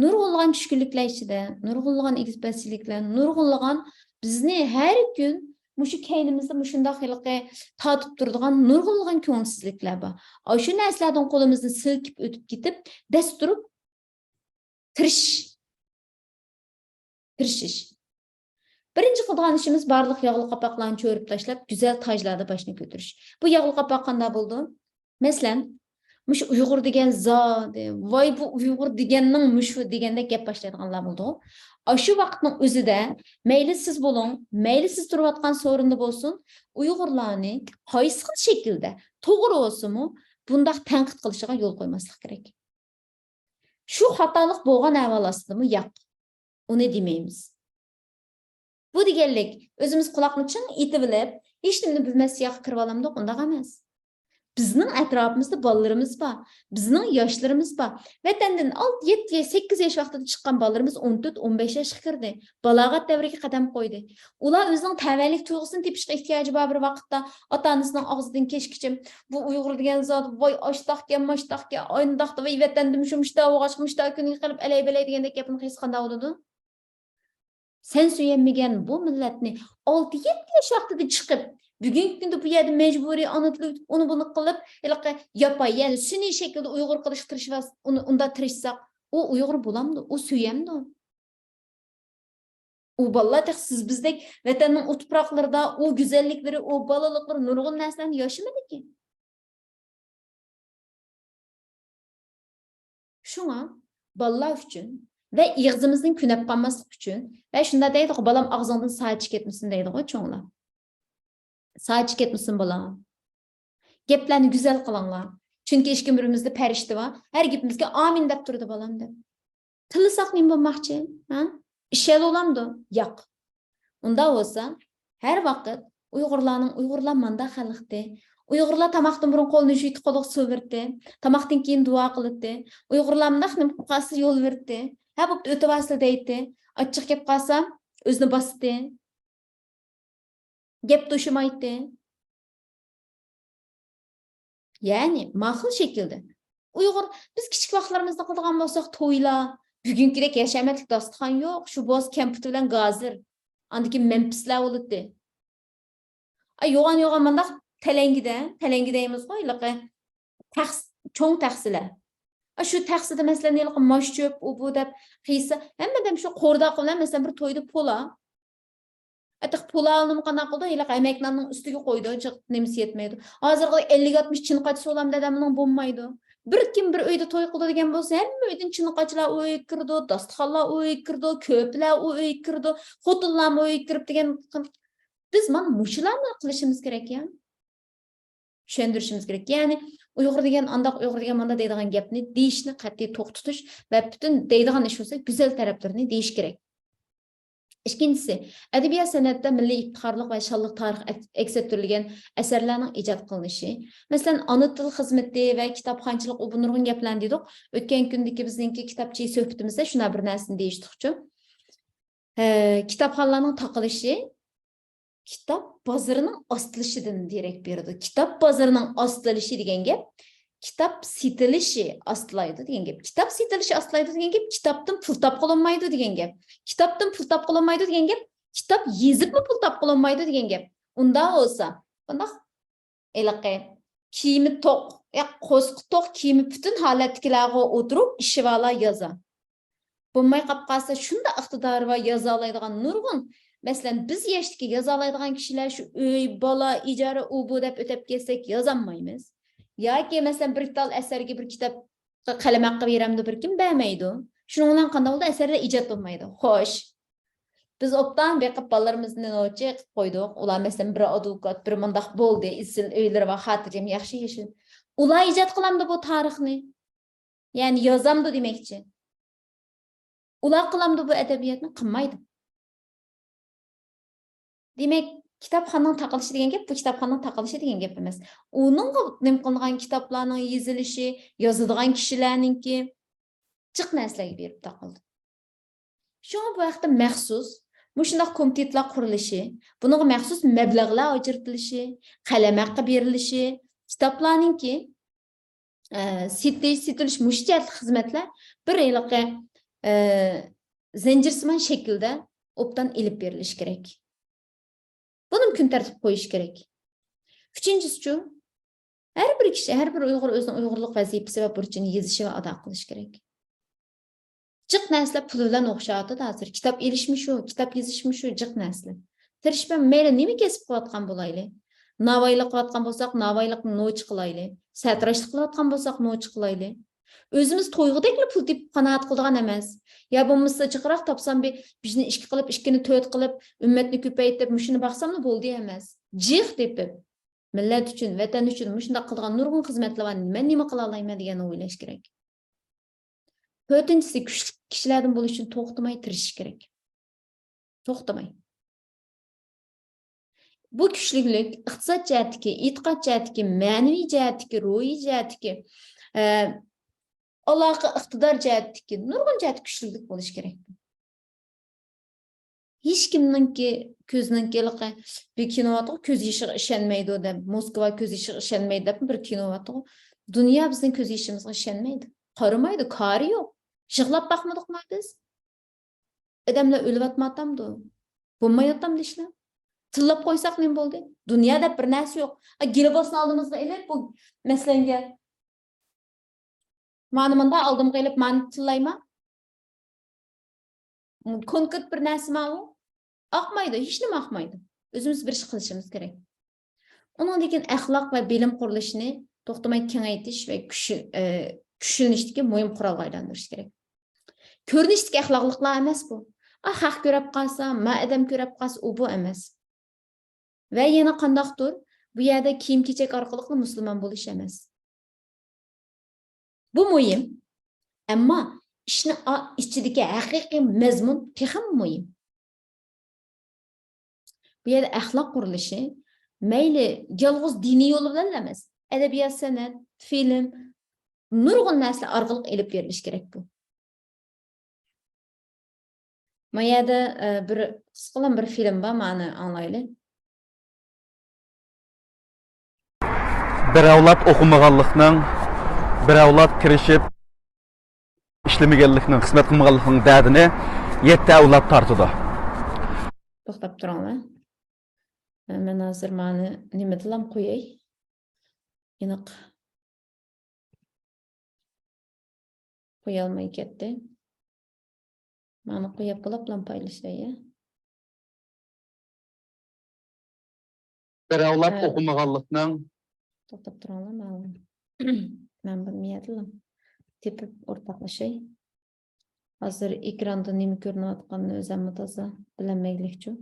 نۇرغۇنلىغان چۈشكۈنلۈكلەر ئىچىدە، نۇرغۇنلىغان ئېگىز-پەسلىكلەر، نۇرغۇنلىغان بىزنى ھەر كۈن مۇشۇ كەينىمىزدە مۇشۇنداق ھېلىقى تارتىپ تۇرىدىغان نۇرغۇنلىغان كۆڭۈلسىزلىكلەر بار. ئاشۇ نەرسىلەردىن قولىمىزنى سىلكىپ ئۆتۈپ كېتىپ، دەس تۇرۇپ تىرىشىش. تىرىشىش. بىرىنچى قىلىدىغان ئىشىمىز بارلىق ياغلىق قاپاقلارنى چۆرۈپ تاشلاپ، گۈزەل تاجلاردا باشنى كۆتۈرۈش. بۇ ياغلىق قاپاق قانداق بولىدۇ؟ مەسىلەن، مۇشۇ ئۇيغۇر دېگەن زادى، ۋاي بۇ ئۇيغۇر دېگەننىڭ مۇشۇ دېگەندەك گەپ باشلايدىغانلار بولىدۇ. ئاشۇ ۋاقىتنىڭ ئۆزىدە مەيلى سىز بولۇڭ، مەيلى سىز تۇرۇۋاتقان سورۇندا بولسۇن، ئۇيغۇرلارنى قايسى خىل شەكىلدە، توغرا بولسىمۇ، بۇنداق تەنقىد قىلىشىغا يول قويماسلىق كېرەك. شۇ خاتالىق بولغان ئەھۋال ئاستىدىمۇ؟ ياق. ئۇنى دېمەيمىز. بۇ دېگەنلىك، ئۆزىمىز قۇلاقنى چىڭ ئېتىۋېلىپ، ھېچنېمىنى بىلمەس سىياققا كىرىۋالامدۇق؟ ئۇنداق ئەمەس. بىزنىڭ ئەتراپىمىزدا بالىلىرىمىز بار. بىزنىڭ ياشلىرىمىز بار. ۋەتەندىن ئالتە، يەتتە، سەككىز ياش ۋاقتىدا چىققان بالىلىرىمىز ئون تۆت، ئون بەش ياشقا كىردى. بالاغەت دەۋرىگە قەدەم قويدى. ئۇلار ئۆزىنىڭ تەۋەلىك تۇيغۇسىنى تېپىشقا ئېھتىياجى بار بىر ۋاقىتتا ئاتا-ئانىسىنىڭ ئاغزىدىن كەچكىچە، بۇ ئۇيغۇر دېگەن زات، ۋاي ئاشتاقكەن، ماشتاقكەن، ئاينداقتا، ۋاي ۋەتەندە مۇشۇ مۇشتا بولغاچقا، مۇشتا كۈنگە قېلىپ ئەلەي-بەلەي دېگەندەك گەپنىڭ قىلسا قانداق بولىدۇ؟ سەن سۆيەلمىگەن بۇ مىللەتنى ئالتە يەتتە ياش ۋاقتىدا چىقىپ، بۈگۈنكى كۈندە بۇ يەردە مەجبۇرىي ئانا تىلى ئۆتۈپ، ئۇنى بۇنى قىلىپ، ھېلىقى ياپاي، يەنى سۈنئىي شەكىلدە ئۇيغۇر قىلىشقا تىرىشىۋاتسا، ئۇنى ئۇنداق تىرىشساق، ئۇ ئۇيغۇر بولامدۇ؟ ئۇ سۆيەمدۇ؟ ئۇ بالىلار تېخى سىز بىزدەك ۋەتەننىڭ ئۇ تۇپراقلىرىدا ئۇ گۈزەللىكلىرى، ئۇ بالىلىقلىرى، نۇرغۇن نەرسىلەرنى ياشىمىدىكى. شۇڭا بالىلار ئۈچۈن ۋە ئېغىزىمىزدىن كۆنەپ قالماسلىق ئۈچۈن ۋە شۇنداق دەيدىغۇ، بالام ئاغزىڭدىن ساچى كەتمىسۇن دەيدىغۇ چوڭلار. ساچى كەتمىسۇن بالام. گەپلەرنى گۈزەل قىلىڭلار. چۈنكى ئىككى ئۆمرىمىزدە پەرىشتە بار. ھەر گېپىمىزگە ئامىن دەپ تۇرىدۇ بالام دەپ. تىللىساق نېمە بولماقچى؟ ھە؟ ئىشەل بولامدۇ؟ ياق. ئۇنداق بولسا، ھەر ۋاقىت ئۇيغۇرلارنىڭ، ئۇيغۇرلار مانداق خەلقتى. ئۇيغۇرلار تاماقتىن بۇرۇن قولىنى يۇيۇتتى، قولىغا سۇ بېرىتتى. تاماقتىن كېيىن دۇئا قىلاتتى. ئۇيغۇرلار مۇنداق نېمە قىلىپ قالسا يول بېرىتتى. ھە، بوپتۇ، ئۆتۈۋالسىلە دەيتتى. ئاچچىق كەپ قالسا ئۆزىنى باستى. گەپ توشۇمايتتى. يەنى، ماخىل شەكىلدە. ئۇيغۇر، بىز كىچىك ۋاقىتلىرىمىزدا قىلىدىغان بولساق، تويلار، بۈگۈنكىدەك ھەشەمەتلىك داستىخان يوق، شۇ بولسا كەمپۈت بىلەن گازىر. ئاندىن كېيىن مەنپىسلەر بولاتتى. ئا، يوغان، يوغان مانداق تەلەڭگىدە، تەلەڭگە دەيمىزغۇ، ھېلىقى تەخس-، چوڭ تەخسىلەر. ئا، شۇ تەخسىدە، مەسىلەن، ھېلىقى ماش چۆپ، ئۇ بۇ دەپ قىيسا، ھەممە ئادەم شۇ قورداقى بىلەن، مەسىلەن، بىر تويدا پولا. ئاتىق پۇلانىمۇ قانداق قىلىدۇ؟ ھېلىقى ئەمەك ناننىڭ ئۈستىگە قويىدۇ، جىق نېمىسى يەتمەيدۇ. ھازىرقى ئەللىك ئاتمىش چىنقاچ سولام دادامنىڭ بولمايدۇ. بىر كىم بىر ئۆيدە توي قىلىدۇ دېگەن بولسا، ھەممە ئۆيدىن چىنقاچلار ئۇ ئۆيگە كىرىدۇ، داستىخانلار ئۇ ئۆيگە كىرىدۇ، كۆرپىلەر ئۇ ئۆيگە كىرىدۇ، خوتۇنلارمۇ ئۆيگە كىرىپ دېگەن. بىز مانا مۇشۇلارنى قىلىشىمىز كېرەك يا. چۈشەندۈرۈشىمىز كېرەك. يەنى ئۇيغۇر دېگەن ئانداق، ئۇيغۇر دېگەن مانداق دەيدىغان گەپنى دېيىشنى قەتئىي توختىتىش ۋە پۈتۈن دەيدىغان ئىش بولسا گۈزەل تەرەپلىرىنى دېيىش كېرەك. ئىككىنچىسى، ئەدەبىيات سەنئەتتە مىللىي ئىپتىخارلىق ۋە شانلىق تارىخ ئەك-، ئەكس ئەتتۈرۈلگەن ئەسەرلەرنىڭ ئىجاد قىلىنىشى. مەسىلەن، ئانا تىل خىزمىتى ۋە كىتابخانچىلىق، ئۇ بۇ نۇرغۇن گەپلەرنى دېدۇق. ئۆتكەن كۈندىكى بىزنىڭكى كىتابچى سۆھبىتىمىزدە شۇنداق بىر نەرسىنى دېيىشتۇقچۇ. ئە، كىتابخانىلارنىڭ تاقىلىشى كىتاب بازىرىنىڭ ئاستىلىشىدىن دېرەك بېرىدۇ. كىتاب بازىرىنىڭ ئاستىلىشى دېگەن گەپ، كىتاب سېتىلىشى ئاستىلايدۇ دېگەن گەپ. كىتاب سېتىلىشى ئاستىلايدۇ دېگەن گەپ، كىتابتىن پۇل تاپقىلى بولمايدۇ دېگەن گەپ. كىتابتىن پۇل تاپقىلى بولمايدۇ دېگەن گەپ، كىتاب يېزىپمۇ پۇل تاپقىلى بولمايدۇ دېگەن گەپ. ئۇنداق بولسا، بۇنداق ھېلىقى كىيىمى توق، يا قورسىقى توق، كىيىمى پۈتۈن ھالەتتىكىلەرگە ئولتۇرۇپ ئىششىۋالا يازا. بولماي قاپ قالسا، شۇنداق ئىقتىدارى بار يازالايدىغان نۇرغۇن، مەسىلەن، بىز ياشتىكى يازالايدىغان كىشىلەر شۇ ئۆي، بالا، ئىجارە، ئۇ بۇ دەپ ئۆتەپ كەتسەك يازالمايمىز. ياكى، مەسىلەن، بىر تال ئەسەرگە بىر كىتاب قەلەم ھەققى بېرەمدۇ، بىر كىم بەرمەيدۇ. شۇنىڭ بىلەن قانداق بولىدۇ؟ ئەسەرلەر ئىجاد بولمايدۇ. خوش. بىز ئوبدان بېقىپ، بالىلىرىمىزنى نوچى قىلىپ قويدۇق. ئۇلار، مەسىلەن، بىر ئادۋوكات، بىر مۇنداق بولدى، ئىزچىل ئۆيلىرى بار، خاتىرجەم، ياخشى ياشىدى. ئۇلار ئىجاد قىلامدۇ بۇ تارىخنى؟ يەنى يازامدۇ دېمەكچى. ئۇلار قىلامدۇ بۇ ئەدەبىياتنى؟ قىلمايدۇ. دېمەك، كىتابخانىنىڭ تاقىلىشى دېگەن گەپ، بۇ كىتابخانىنىڭ تاقىلىشى دېگەن گەپ ئەمەس. ئۇنىڭغا نېمە قىلىنغان كىتابلارنىڭ يېزىلىشى، يازىدىغان كىشىلەرنىڭكى جىق نەرسىلەرگە بېرىپ تاقىلىدۇ. شۇڭا بۇ ھەقتە مەخسۇس مۇشۇنداق كومىتېتلار قۇرۇلۇشى، بۇنىڭغا مەخسۇس مەبلەغلەر ئاجرىتىلىشى، قەلەم ھەققى بېرىلىشى، كىتابلارنىڭكى ئە، سېتىش، سېتىلىش، مۇشۇ جەھەتلىك خىزمەتلەر بىر ھېلىقى، ئە، زەنجىرسىمان شەكىلدە ئوبدان ئېلىپ بېرىلىشى كېرەك. بۇنىمۇ كۈن تەرتىپكە قويۇش كېرەك. ئۈچىنچىسىچۇ، ھەر بىر كىشى، ھەر بىر ئۇيغۇر ئۆزىنىڭ ئۇيغۇرلۇق ۋەزىپىسى ۋە بۇرچىنى يېزىشى ۋە ئادا قىلىشى كېرەك. جىق نەرسىلەر پۇل بىلەن ئوخشاۋاتىدۇ ھازىر. كىتاب ئېلىشمۇ شۇ، كىتاب يېزىشمۇ شۇ، جىق نەرسىلەر. تىرىشىپ، مەيلى نېمە كەسىپ قىلىۋاتقان بولايلى. ناۋايلىق قىلىۋاتقان بولساق، ناۋايلىقنى نوچى قىلايلى. سەتىراشلىق قىلىۋاتقان بولساق، نوچى قىلايلى. ئۆزىمىز تويغۇدەكلا پۇل تېپىپ قانائەت قىلىدىغان ئەمەس. يا بولمىسا جىقراق تاپسام، بىر، بىرنى ئىككى قىلىپ، ئىككىنى تۆت قىلىپ، ئۈممەتنى كۆپەيتىپ، مۇشۇنى باقساملا بولدى ئەمەس. جىق تېپىپ، مىللەت ئۈچۈن، ۋەتەن ئۈچۈن مۇشۇنداق قىلىدىغان نۇرغۇن خىزمەتلەر بار. مەن نېمە قىلالايمەن دېگەننى ئويلاش كېرەك. تۆتىنچىسى، كۈچلۈك كىشىلەردىن بولۇش ئۈچۈن توختىماي تىرىشىش كېرەك. توختىماي. بۇ كۈچلۈكلۈك ئىقتىساد جەھەتتىكى، ئېتىقاد جەھەتتىكى، مەنىۋى جەھەتتىكى، روھىي جەھەتتىكى، ئە، ئالاقە، ئىقتىدار جەھەتتىكى، نۇرغۇن جەھەتتە كۈچلۈكلۈك بولۇش كېرەك. ھېچكىمنىڭكى كۆزىنىڭكى ھېلىقى بىر كىنو بارتۇغۇ، كۆز يېشىغا ئىشەنمەيدۇ دەپ، موسكۋا كۆز يېشىغا ئىشەنمەيدۇ دەپ بىر كىنو بارتۇغۇ. دۇنيا بىزنىڭ كۆز يېشىمىزغا ئىشەنمەيدۇ. قارىمايدۇ، كارى يوق. يىغلاپ باقمىدۇقما بىز؟ ئادەملەر ئۆلۈۋاتماياتامدۇ؟ بولماياتامدۇ ئىشلار؟ تىللاپ قويساق نېمە بولدى؟ دۇنيا دەپ بىر نەرسە يوق. ئا، گىلى بولسۇن ئالدىمىزغا ئېلىپ، بۇ مەسىلەنگە مانا مۇنداق ئالدىمغا ئېلىپ مانا تىللايما؟ كونكرېت بىر نەرسىما ئۇ؟ ئاقمايدۇ، ھېچنېمە ئاقمايدۇ. ئۆزىمىز بىر ئىش قىلىشىمىز كېرەك. ئۇنىڭدىن كېيىن ئەخلاق ۋە بىلىم قۇرۇلۇشىنى توختىماي كېڭەيتىش ۋە كۈچ-، ئە، كۈچلىنىشتىكى مۇھىم قورالغا ئايلاندۇرۇش كېرەك. كۆرۈنۈشتىكى ئەخلاقلىقلار ئەمەس بۇ. ئا، خەق كۆرەپ قالسا، ما ئادەم كۆرەپ قالسا، ئۇ بۇ ئەمەس. ۋە يەنە قانداقتۇر، بۇ يەردە كىيىم-كېچەك ئارقىلىقلا مۇسۇلمان بولۇش ئەمەس. بۇ مۇھىم. ئەمما ئىشنى ئا-، ئىچىدىكى ھەقىقىي مەزمۇن تېخىمۇ مۇھىم. بۇ يەردە ئەخلاق قۇرۇلۇشى مەيلى يالغۇز دىنىي يول بىلەنلا ئەمەس، ئەدەبىيات، سەنئەت، فىلىم، نۇرغۇن نەرسىلەر ئارقىلىق ئېلىپ بېرىلىشى كېرەك بۇ. ما يەردە، ئە، بىر قىسقىلا بىر فىلىم بار، مانى ئاڭلايلى. بىر ئەۋلاد ئوقۇمىغانلىقنىڭ، بىر ئەۋلاد تىرىشىپ ئىشلىمىگەنلىكنىڭ، خىزمەت قىلمىغانلىقنىڭ دەردىنى يەتتە ئەۋلاد تارتىدۇ. توختاپ تۇرۇڭلار. مەن ھازىر مانى نېمىدىلام قوياي. ئېنىق قويالماي كەتتى. مانا قويۇپ بولۇپلا پايلىشاي، يا. بىر ئەۋلاد ھە. ئوقۇمىغانلىقنىڭ. توختاپ تۇرۇڭلار، ماۋۇ. مەن بۇنى مىيەدىلا تېپىپ ئورتاقلىشاي. ھازىر ئېكراندا نېمە كۆرۈنۈۋاتقاننى ئۆزۈممۇ تازا بىلەلمەيلىكچۇ.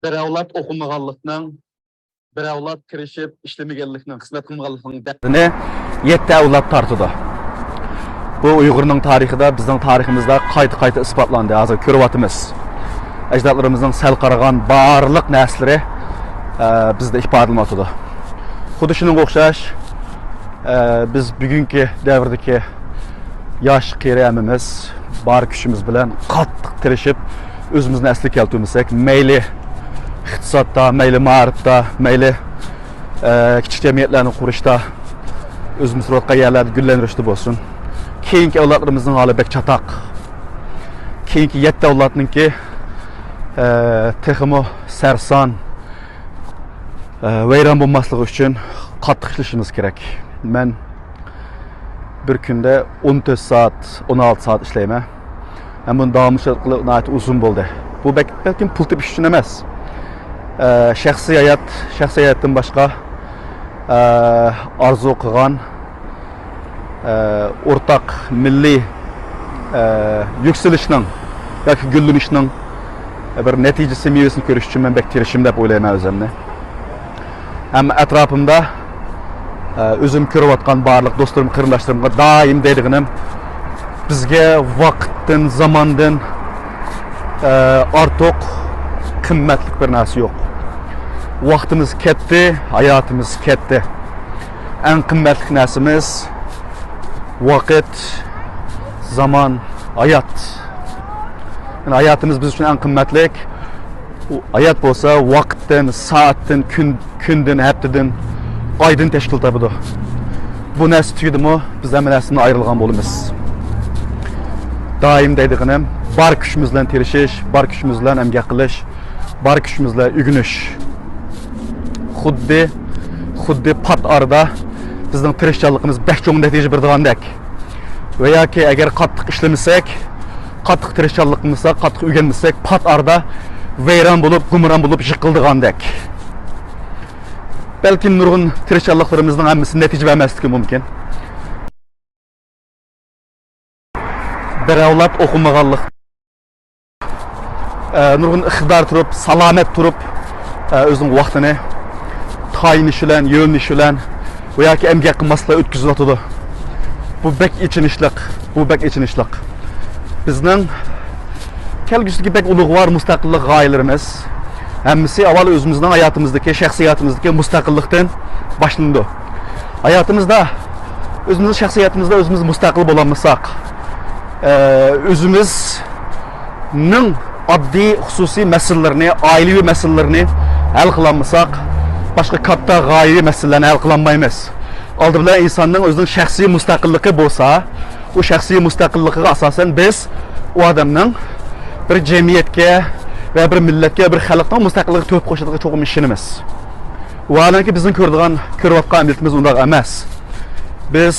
بىر ئەۋلاد ئوقۇمىغانلىقنىڭ، بىر ئەۋلاد تىرىشىپ ئىشلىمىگەنلىكنىڭ، خىزمەت قىلمىغانلىقنىڭ دەردىنى يەتتە ئەۋلاد تارتىدۇ. بۇ ئۇيغۇرنىڭ تارىخىدا، بىزنىڭ تارىخىمىزدا قايتا-قايتا ئىسپاتلاندى. ھازىر كۆرۈۋاتىمىز. ئەجدادلىرىمىزنىڭ سەل قارىغان بارلىق نەرسىلىرى، ئە، بىزدە ئىپادىلىنىۋاتىدۇ. خۇددى شۇنىڭغا ئوخشاش، ئە، بىز بۈگۈنكى دەۋردىكى ياش قېرى ھەممىمىز بار كۈچىمىز بىلەن قاتتىق تىرىشىپ، ئۆزىمىزنى ئەسلىگە كەلتۈرمىسەك، مەيلى ئىقتىسادتا، مەيلى مائارىپتا، مەيلى، ئە، كىچىك جەمئىيەتلەرنى قۇرۇشتا، ئۆزىمىز تۇرۇۋاتقان يەرلەردە گۈللەندۈرۈشتە بولسۇن، كېيىنكى ئەۋلادلىرىمىزنىڭ ھالى بەك چاتاق. كېيىنكى يەتتە ئەۋلادنىڭكى، ئە، تېخىمۇ سەرسان، ئە، ۋەيران بولماسلىقى ئۈچۈن قاتتىق ئىشلىشىمىز كېرەك. مەن بىر كۈندە ئون تۆت سائەت، ئون ئالتە سائەت ئىشلەيمەن. مەن بۇنى داۋاملىشىۋاتقىلى ناھايىتى ئۇزۇن بولدى. بۇ بەك-، بەلكىم پۇل تېپىش ئۈچۈن ئەمەس. ئە، شەخسىي ھايات، شەخسىي ھاياتتىن باشقا، ئە، ئارزۇ قىلغان ئە، ئورتاق مىللىي، ئە، يۈكسىلىشنىڭ ياكى گۈللىنىشنىڭ بىر نەتىجىسى، مېۋىسىنى كۆرۈش ئۈچۈن مەن بەك تىرىشىم دەپ ئويلايمەن ئۆزۈمنى. ھەم ئەتراپىمدا، ئە، ئۆزۈم كۆرۈۋاتقان بارلىق دوستلىرىم، قېرىنداشلىرىمغا دائىم دەيدىغىنىم، بىزگە ۋاقىتتىن، زاماندىن، ئە، ئارتۇق قىممەتلىك بىر نەرسە يوق. ۋاقتىمىز كەتتى، ھاياتىمىز كەتتى. ئەڭ قىممەتلىك نەرسىمىز ۋاقىت، زامان، ھايات. يەنى ھاياتىمىز بىز ئۈچۈن ئەڭ قىممەتلىك. ئۇ ھايات بولسا ۋاقىتتىن، سائەتتىن، كۈن، كۈندىن، ھەپتىدىن، ئايدىن تەشكىل تاپىدۇ. بۇ نەرسە تۈگىدىمۇ، بىز ھەممە نەرسىدىن ئايرىلغان بولىمىز. دائىم دەيدىغىنىم، بار كۈچىمىز بىلەن تىرىشىش، بار كۈچىمىز بىلەن ئەمگەك قىلىش، بار كۈچىمىز بىلەن ئۆگىنىش. خۇددى، خۇددى پات ئارىدا بىزنىڭ تىرىشچانلىقىمىز بەك چوڭ نەتىجە بېرىدىغاندەك. ۋە ياكى ئەگەر قاتتىق ئىشلىمىسەك، قاتتىق تىرىشچانلىق قىلمىساق، قاتتىق ئۆگەنمىسەك، پات ئارىدا ۋەيران بولۇپ، گۇمران بولۇپ يىقىلىدىغاندەك. بەلكىم نۇرغۇن تىرىشچانلىقلىرىمىزنىڭ ھەممىسى نەتىجە بەرمەسلىكى مۇمكىن. بىر ئەۋلاد ئوقۇمىغانلىق، ئە، نۇرغۇن ئىقتىدار تۇرۇپ، سالامەت تۇرۇپ، ئە، ئۆزىنىڭ ۋاقتىنى تايىنىش بىلەن، يۆنىلىش بىلەن ۋە ياكى ئەمگەك قىلماسلىق بىلەن ئۆتكۈزۈۋاتىدۇ. بۇ بەك ئېچىنىشلىق، بۇ بەك ئېچىنىشلىق. بىزنىڭ كەلگۈسىدىكى بەك ئۇلۇغۋار مۇستەقىللىق غايىلىرىمىز ھەممىسى ئاۋۋال ئۆزىمىزنىڭ ھاياتىمىزدىكى، شەخسىي ھاياتىمىزدىكى مۇستەقىللىقتىن باشلىنىدۇ. ھاياتىمىزدا، ئۆزىمىزنىڭ شەخسىي ھاياتىمىزدا ئۆزىمىز مۇستەقىل بولالمىساق، ئە، ئۆزىمىزنىڭ ئاددىي خۇسۇسىي مەسىلىلىرىنى، ئائىلىۋى مەسىلىلىرىنى ھەل قىلالمىساق، باشقا كاتتا غايىۋى مەسىلىلەرنى ھەل قىلالمايمىز. ئالدى بىلەن ئىنساننىڭ ئۆزىنىڭ شەخسىي مۇستەقىللىقى بولسا، ئۇ شەخسىي مۇستەقىللىقىغا ئاساسەن بىز ئۇ ئادەمنىڭ بىر جەمئىيەتكە ۋە بىر مىللەتكە، بىر خەلقنىڭ مۇستەقىللىقىغا تۆھپە قوشىدىغىنىغا چوقۇم ئىشىنىمىز. ۋاھالەنكى، بىزنىڭ كۆرىدىغان، كۆرۈۋاتقان ئەمەلىيىتىمىز ئۇنداق ئەمەس. بىز،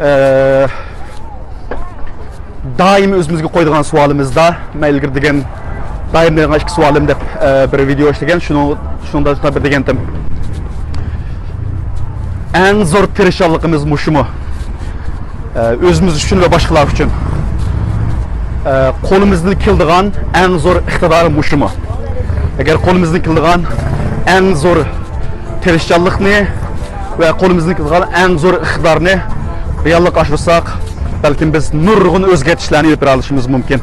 ئە، دائىم ئۆزىمىزگە قويىدىغان سوئالىمىزدا، مەن ئىلگىرى دېگەن، دائىم دەيدىغان ئىككى سوئالىم دەپ، ئە، بىر ۋىدېئو ئىشلىگەن، شۇنىڭ، شۇنىڭدا شۇنداق بىر دېگەنتىم. ئەڭ زور تىرىشچانلىقىمىز مۇشۇمۇ؟ ئە، ئۆزىمىز ئۈچۈن ۋە باشقىلار ئۈچۈن. ئە، قولىمىزدىن كېلىدىغان ئەڭ زور ئىقتىدار مۇشۇمۇ؟ ئەگەر قولىمىزدىن كېلىدىغان ئەڭ زور تىرىشچانلىقنى ۋە قولىمىزدىن كېلىدىغان ئەڭ زور ئىقتىدارنى رېئاللىققا ئاشۇرساق، بەلكىم بىز نۇرغۇن ئۆزگەرتىشلەرنى ئېلىپ بېرەلىشىمىز مۇمكىن.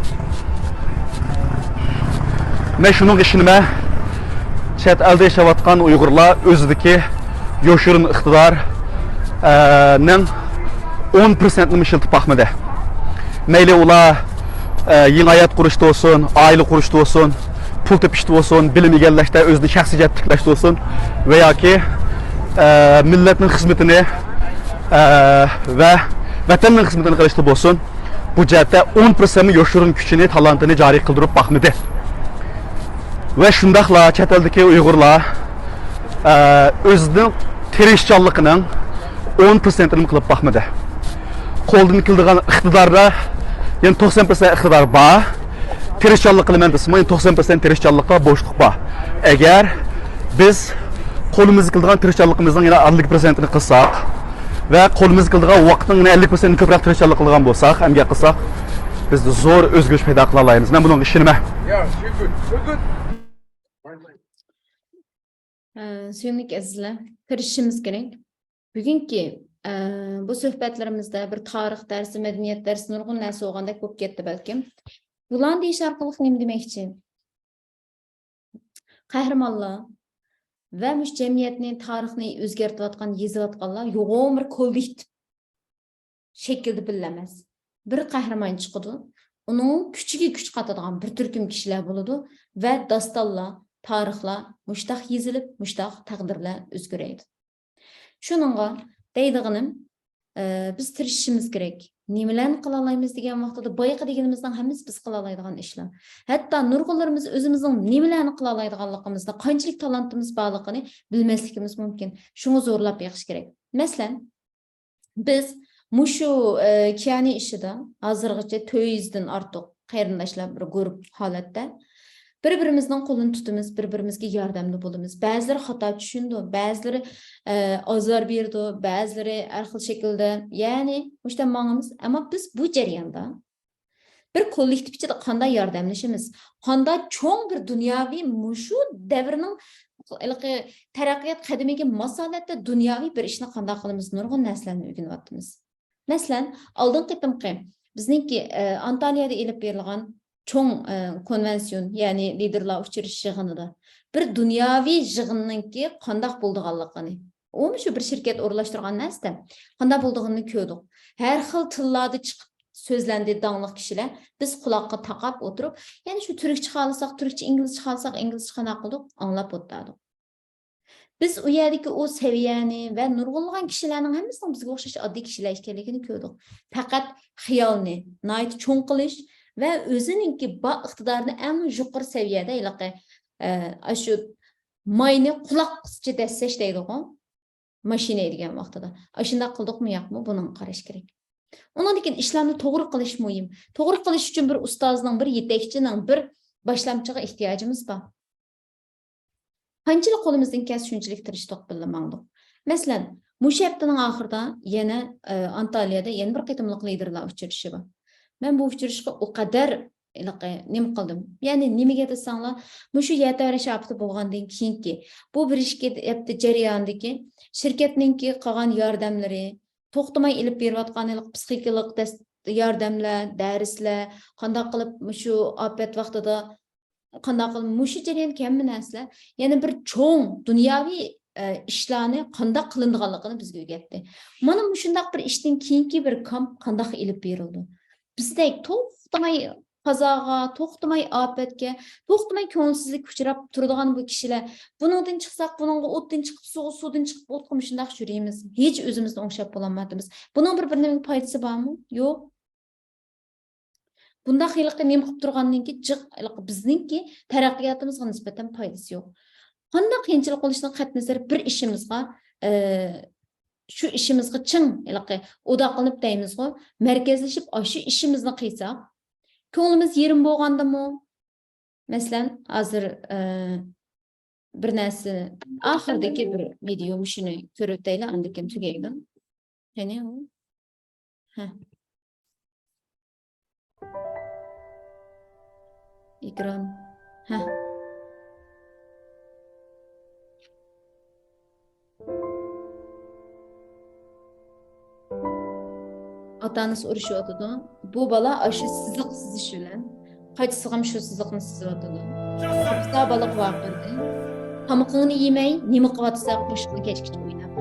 مەن شۇنىڭغا ئىشىنىمەن، چەت ئەلدە ياشاۋاتقان ئۇيغۇرلار ئۆزىدىكى يوشۇرۇن ئىقتىدار، ئە، نىڭ ئون پىرسەنتنىمۇ ئىشلىتىپ باقمىدى. مەيلى ئۇلار، ئە، يېڭى ھايات قۇرۇشتا بولسۇن، ئائىلە قۇرۇشتا بولسۇن، پۇل تېپىشتا بولسۇن، بىلىم ئىگىلەشتە، ئۆزىنى شەخسىي جەھەتتە تىكلەشتە بولسۇن ۋە ياكى، ئە، مىللەتنىڭ خىزمىتىنى، ئە، ۋە ۋەتەننىڭ خىزمىتىنى قىلىشتا بولسۇن، بۇ جەھەتتە ئون پىرسەنتمۇ يوشۇرۇن كۈچىنى، تالانتىنى جارى قىلدۇرۇپ باقمىدى. ۋە شۇنداقلا چەت ئەلدىكى ئۇيغۇرلار، ئە، ئۆزىنىڭ تىرىشچانلىقىنىڭ ئون پىرسەنتىنىمۇ قىلىپ باقمىدى. قولدىن كېلىدىغان ئىقتىداردا يەنە توقسان پىرسەنت ئىقتىدار بار. تىرىشچانلىق قىلىمەن دېسىمۇ، يەنە توقسان پىرسەنت تىرىشچانلىقتا بوشلۇق بار. ئەگەر بىز قولىمىزدا كېلىدىغان تىرىشچانلىقىمىزنىڭ يەنە ئەللىك پىرسەنتىنى قىلساق ۋە قولىمىزدا كېلىدىغان ۋاقىتنىڭ يەنە ئەللىك پىرسەنتىنى كۆپرەك تىرىشچانلىق قىلىدىغان بولساق، ئەمگەك قىلساق، بىز زور ئۆزگىرىش پەيدا قىلالايمىز. مەن بۇنىڭغا ئىشىنىمەن. Yeah, you're good. You're good. ئە، سۆيۈملۈك ئەزىزلەر، تىرىشىشىمىز كېرەك. بۈگۈنكى، ئە، بۇ سۆھبەتلىرىمىزدە بىر تارىخ دەرسى، مەدەنىيەت دەرسى، نۇرغۇن نەرسە بولغاندەك بولۇپ كەتتى بەلكىم. بۇلارنى دېيىش ئارقىلىق نېمە دېمەكچى؟ قەھرىمانلار ۋە مۇشۇ جەمئىيەتنى، تارىخنى ئۆزگەرتىۋاتقان، يېزىۋاتقانلار يوغان بىر كوللېكتىپ شەكىلدە بىللە ئەمەس. بىر قەھرىمان چىقىدۇ، ئۇنىڭ كۈچىگە كۈچ قاتىدىغان بىر تۈركۈم كىشىلەر بولىدۇ ۋە داستانلار، تارىخلار مۇشتاق يېزىلىپ، مۇشتاق تەقدىرلەر ئۆزگىرەيدۇ. شۇنىڭغا دەيدىغىنىم، ئە، بىز تىرىشىشىمىز كېرەك. نېمىلەرنى قىلالايمىز دېگەن ۋاقتىدا، بايىقى دېگىنىمىزنىڭ ھەممىسى بىز قىلالايدىغان ئىشلار. ھەتتا نۇرغۇنلىرىمىز ئۆزىمىزنىڭ نېمىلەرنى قىلالايدىغانلىقىمىزنى، قانچىلىك تالانتىمىز بارلىقىنى بىلمەسلىكىمىز مۇمكىن. شۇڭا زورلاپ بېقىش كېرەك. مەسىلەن، بىز مۇشۇ، ئە، كيانى ئىشىدا ھازىرغىچە تۆت يۈزدىن ئارتۇق قېرىنداشلار بىر گۇرۇپ ھالەتتە بىر-بىرىمىزنىڭ قولىنى تۇتىمىز، بىر-بىرىمىزگە ياردەمدە بولىمىز. بەزىلىرى خاتا چۈشىنىدۇ، بەزىلىرى، ئە، ئازار بېرىدۇ، بەزىلىرى ھەر خىل شەكىلدە، يەنى مۇشۇنداق ماڭىمىز. ئەمما بىز بۇ جەرياندا بىر كوللېكتىپ ئىچىدە قانداق ياردەملىشىمىز؟ قانداق چوڭ بىر دۇنياۋى، مۇشۇ دەۋرنىڭ ھېلىقى تەرەققىيات قەدىمىگە ماس ھالەتتە دۇنياۋى بىر ئىشنى قانداق قىلىمىز؟ نۇرغۇن نەرسىلەرنى ئۆگىنىۋاتىمىز. مەسىلەن، ئالدىنقى قېتىمقى بىزنىڭكى، ئە، ئانتالىيەدە ئېلىپ بېرىلغان چوڭ، ئە، كونۋېنسىيون، يەنى لىدېرلار ئۇچرىشىش يىغىنىدا بىر دۇنياۋى يىغىننىڭكى قانداق بولىدىغانلىقىنى، ئۇمۇ شۇ بىر شىركەت ئورۇنلاشتۇرغان نەرسىدە قانداق بولىدىغىنىنى كۆردۇق. ھەر خىل تىللاردا چىقىپ سۆزلەندى داڭلىق كىشىلەر. بىز قۇلاققا تاقاپ ئولتۇرۇپ، يەنى شۇ تۈركچە خالىساق تۈركچە، ئىنگلىزچە خالىساق ئىنگلىزچە قانداق قىلدۇق، ئاڭلاپ ئولتۇردۇق. بىز ئۇ يەردىكى ئۇ سەۋىيەنى ۋە نۇرغۇنلىغان كىشىلەرنىڭ ھەممىسىنىڭ بىزگە ئوخشاش ئاددىي كىشىلەر ئىكەنلىكىنى كۆردۇق. پەقەت خىيالنى ناھايىتى چوڭ قىلىش ۋە ئۆزىنىڭكى بار ئىقتىدارىنى ئەڭ يۇقىرى سەۋىيەدە ھېلىقى، ئە، ئاشۇ ماينى قۇلاققىچە دەسسەش دەيدىغۇ، ماشىنا ھەيدىگەن ۋاقتىدا. ئاشۇنداق قىلدۇقمۇ ياقمۇ، بۇنىڭغا قاراش كېرەك. ئۇنىڭدىن كېيىن ئىشلارنى توغرا قىلىش مۇھىم. توغرا قىلىش ئۈچۈن بىر ئۇستازنىڭ، بىر يېتەكچىنىڭ، بىر باشلامچىغا ئېھتىياجىمىز بار. قانچىلىك قولىمىزدىن كەلسە، شۇنچىلىك تىرىشتۇق، بىللە ماڭدۇق. مەسىلەن، مۇشۇ ھەپتىنىڭ ئاخىرىدا يەنە، ئە، ئانتالىيەدە يەنە بىر قېتىملىق لىدېرلار ئۇچرىشىشى بار. مەن بۇ ئۇچرىشىشقا ئۇ قەدەر ھېلىقى نېمە قىلدىم؟ يەنى نېمىگە دېسەڭلار، مۇشۇ يەر تەۋرەش ئاپىتى بولغاندىن كېيىنكى بۇ بىر ئىككى ھەپتە جەريانىدىكى شىركەتنىڭكى قىلغان ياردەملىرى، توختىماي ئېلىپ بېرىۋاتقان ھېلىقى پسىخىكىلىق دەس-، ياردەملەر، دەرسلەر، قانداق قىلىپ مۇشۇ ئاپەت ۋاقتىدا قانداق قىلىپ مۇشۇ جەرياندىكى ھەممە نەرسىلەر يەنە بىر چوڭ دۇنياۋى، ئە، ئىشلارنى قانداق قىلىنىدىغانلىقىنى بىزگە ئۆگەتتى. مانا مۇشۇنداق بىر ئىشتىن كېيىنكى بىر كامپ قانداق ئېلىپ بېرىلىدۇ؟ بىزدەك توختىماي قازاغا، توختىماي ئاپەتكە، توختىماي كۆڭۈلسىزلىككە ئۇچراپ تۇرىدىغان بۇ كىشىلەر، بۇنىڭدىن چىقساق، بۇنىڭغا ئوتتىن چىقىپ سۇغا، سۇدىن چىقىپ ئوتقا مۇشۇنداق يۈرىمىز. ھېچ ئۆزىمىزنى ئوڭشاپ بولالمايتتىمىز. بۇنىڭ بىر، بىر نېمىگە پايدىسى بارمۇ؟ يوق. بۇنداق ھېلىقى نېمە قىلىپ تۇرغاندىن كېيىن جىق، ھېلىقى بىزنىڭكى تەرەققىياتىمىزغا نىسبەتەن پايدىسى يوق. قانداق قىيىنچىلىق بولۇشىدىن قەتئىينەزەر بىر ئىشىمىزغا، ئە، شۇ ئىشىمىزغا چىڭ ھېلىقى ئۇداقلىنىپ دەيمىزغۇ، مەركەزلىشىپ ئاشۇ ئىشىمىزنى قىلساق، كۆڭلىمىز يېرىم بولغاندىمۇ؟ مەسىلەن، ھازىر، ئە، بىر نەرسە، ئاخىرىدىكى بىر ۋىدېو مۇشۇنى كۆرۈۋېتەيلى، ئاندىن كېيىن تۈگەيدۇ. قېنى ئۇ؟ ھە. ئېكران. ھە. ئاتا-ئانىسى ئۇرۇشۇۋاتىدۇ. بۇ بالا ئاشۇ سىزىق سىزىش بىلەن قاچىسىغىمۇ شۇ سىزىقنى سىزىۋاتىدۇ. ئاپىسى بالا ۋارقىرىدى. تامىقىڭنى يېمەي، نېمە قىلىۋاتىسەن، قوشۇقنى كەچكىچە ئويناپ.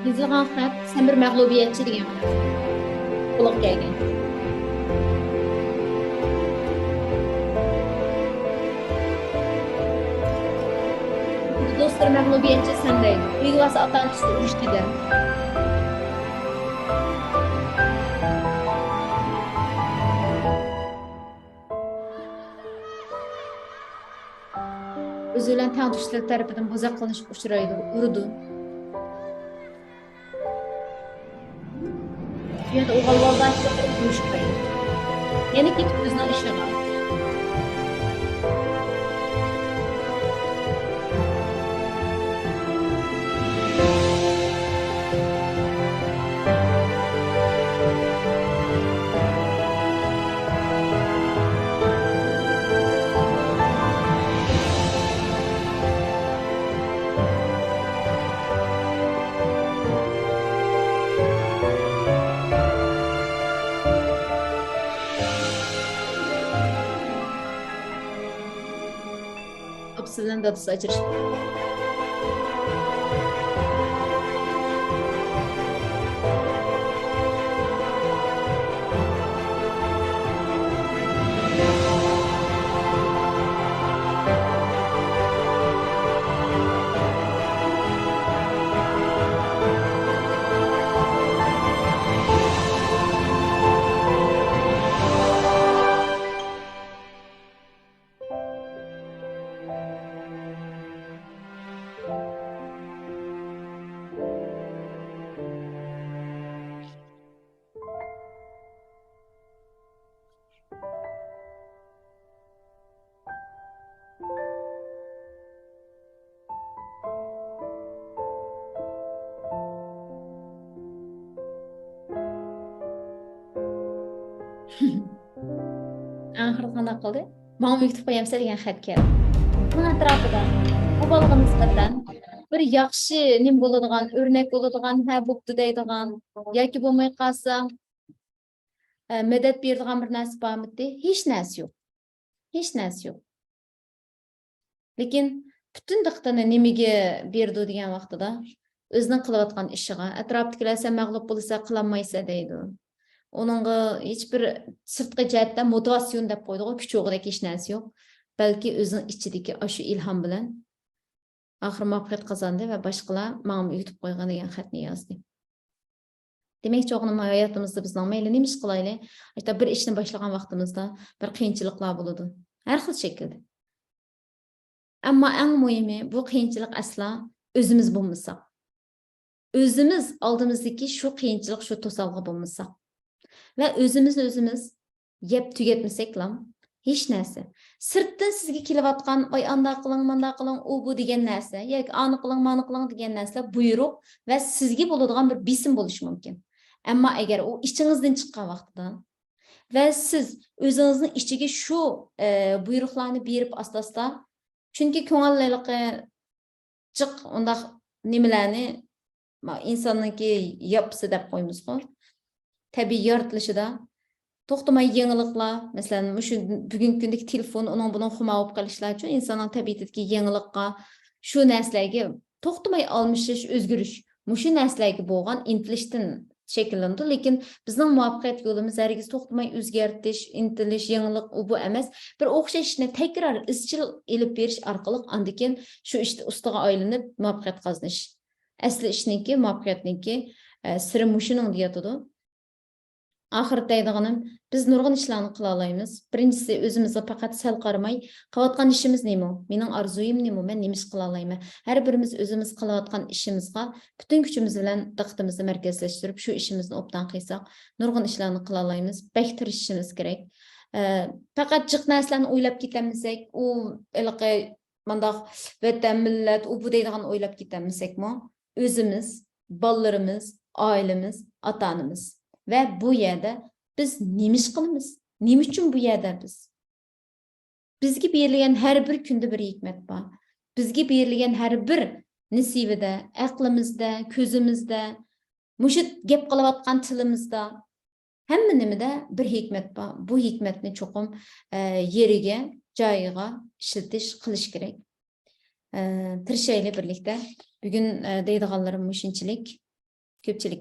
يېزىلغان خەت، سەن بىر مەغلۇبىيەتچى دېگەن خەت. قۇلىغا كەلگەن. دوستلىرى مەغلۇبىيەتچى سەن دەيدۇ. ئۆيگە بارسا ئاتا-ئانىسى ئۇرۇشتى دە. ئۆزى بىلەن تەڭتۇشلىرى تەرىپىدىن بوزەك قىلىنىشقا ئۇچرايدۇ، ئۇرىدۇ. بۇ يەردە ئوغۇل بالىلار يۇمشىقايدۇ. يەنە كېتىپ ئۆزىنىڭ ئىشىغا. ئاپىسى بىلەن دادىسى ئاجرىشىپ. ئاخىرى قانداق قىلدى؟ ماڭا مەكتۇپ قويامسەن دېگەن خەت كەلدى. ئۇنىڭ ئەتراپىدا بۇ بالىغا نىسبەتەن بىر ياخشى نېمە بولىدىغان، ئۆرنەك بولىدىغان، ھە، بوپتۇ دەيدىغان ياكى بولماي قالسا، ئە، مەدەت بېرىدىغان بىر نەرسە بارمىدى؟ ھېچ نەرسە يوق. ھېچ نەرسە يوق. لېكىن پۈتۈن دىققىتىنى نېمىگە بېرىدۇ دېگەن ۋاقتىدا، ئۆزىنىڭ قىلىۋاتقان ئىشىغا، ئەتراپتىكىلەر سەن مەغلۇپ بولىسەن، قىلالمايسەن دەيدۇ. ئۇنىڭغا ھېچبىر سىرتقى جەھەتتە موتىۋاتسىيون دەپ قويىدىغۇ، كۈچ ئوغىدەك ھېچ نەرسە يوق. بەلكى ئۆزىنىڭ ئىچىدىكى ئاشۇ ئىلھام بىلەن ئاخىرى مۇۋەپپەقىيەت قازاندى ۋە باشقىلار ماڭىمۇ ئۆگىتىپ قويغان دېگەن خەتنى يازدى. دېمەكچى بولغىنىم، ھاياتىمىزدا بىزنىڭ مەيلى نېمە ئىش قىلايلى، ھەتتا بىر ئىشنى باشلىغان ۋاقتىمىزدا بىر قىيىنچىلىقلار بولىدۇ. ھەر خىل شەكىلدە. ئەمما ئەڭ مۇھىمى، بۇ قىيىنچىلىق ئەسلا ئۆزىمىز بولمىساق. ئۆزىمىز ئالدىمىزدىكى شۇ قىيىنچىلىق، شۇ توسالغۇ بولمىساق. ۋە ئۆزىمىزنى ئۆزىمىز يەپ تۈگەتمىسەكلا، ھېچ نەرسە. سىرتتىن سىزگە كېلىۋاتقان، «ۋاي، ئانداق قىلىڭ، مانداق قىلىڭ، ئۇ، بۇ» دېگەن نەرسە ياكى «ئانى قىلىڭ، مانى قىلىڭ» دېگەن نەرسىلەر بۇيرۇق ۋە سىزگە بولىدىغان بىر بېسىم بولۇشى مۇمكىن. ئەمما ئەگەر ئۇ ئىچىڭىزدىن چىققان ۋاقتىدا ۋە سىز ئۆزىڭىزنىڭ ئىچىگە شۇ، ئە، بۇيرۇقلارنى بېرىپ ئاستا-ئاستا، چۈنكى كۆڭۈل ھېلىقى جىق ئۇنداق نېمىلەرنى، ما-، ئىنساننىڭكى ياپىسى دەپ قويىمىزغۇ، تەبىئىي يارىتىلىشىدا توختىماي يېڭىلىقلار، مەسىلەن، مۇشۇ بۈگۈنكى كۈندىكى تېلېفون، ئۇنىڭ بۇنىڭ خۇمار بولۇپ قېلىشلارچۇ، ئىنساننىڭ تەبىئىتىدىكى يېڭىلىققا، شۇ نەرسىلەرگە توختىماي ئالمىشىش، ئۆزگىرىش، مۇشۇ نەرسىلەرگە بولغان ئىنتىلىشتىن شەكىللىنىدۇ. لېكىن بىزنىڭ مۇۋەپپەقىيەت يولىمىز ھەرگىز توختىماي ئۆزگەرتىش، ئىنتىلىش، يېڭىلىق، ئۇ بۇ ئەمەس. بىر ئوخشاش ئىشنى تەكرار ئىزچىل ئېلىپ بېرىش ئارقىلىق ئاندىن كېيىن شۇ ئىشتا ئۇستىغا ئايلىنىپ مۇۋەپپەقىيەت قازىنىش. ئەسلى ئىشنىڭكى، مۇۋەپپەقىيەتنىڭكى، ئە، سىرى مۇشۇنىڭدا ياتىدۇ. ئاخىرىدا دەيدىغىنىم، بىز نۇرغۇن ئىشلارنى قىلالايمىز. بىرىنچىسى، ئۆزىمىزگە پەقەت سەل قارىماي، قىلىۋاتقان ئىشىمىز نېمە؟ مېنىڭ ئارزۇيۇم نېمە؟ مەن نېمە ئىش قىلالايمەن؟ ھەر بىرىمىز ئۆزىمىز قىلىۋاتقان ئىشىمىزغا پۈتۈن كۈچىمىز بىلەن دىققىتىمىزنى مەركەزلەشتۈرۈپ، شۇ ئىشىمىزنى ئوبدان قىلساق، نۇرغۇن ئىشلارنى قىلالايمىز. بەك تىرىشىشىمىز كېرەك. ئە، پەقەت جىق نەرسىلەرنى ئويلاپ كېتەلمىسەك، ئۇ ھېلىقى مانداق ۋەتەن، مىللەت، ئۇ بۇ دەيدىغان ئويلاپ كېتەلمىسەكمۇ، ئۆزىمىز، بالىلىرىمىز، ئائىلىمىز، ئاتا-ئانىمىز ۋە بۇ يەردە بىز نېمە ئىش قىلىمىز؟ نېمە ئۈچۈن بۇ يەردە بىز؟ بىزگە بېرىلگەن ھەر بىر كۈندە بىر ھېكمەت بار. بىزگە بېرىلگەن ھەر بىر نېسىۋىدە، ئەقلىمىزدە، كۆزىمىزدە، مۇشۇ گەپ قىلىۋاتقان تىلىمىزدا، ھەممە نېمىدە بىر ھېكمەت بار. بۇ ھېكمەتنى چوقۇم، ئە، يېرىگە، جايىغا ئىشلىتىش، قىلىش كېرەك. ئە، تىرىشايلى بىرلىكتە. بۈگۈن، ئە، دەيدىغانلىرىم مۇشۇنچىلىك. كۆپچىلىك.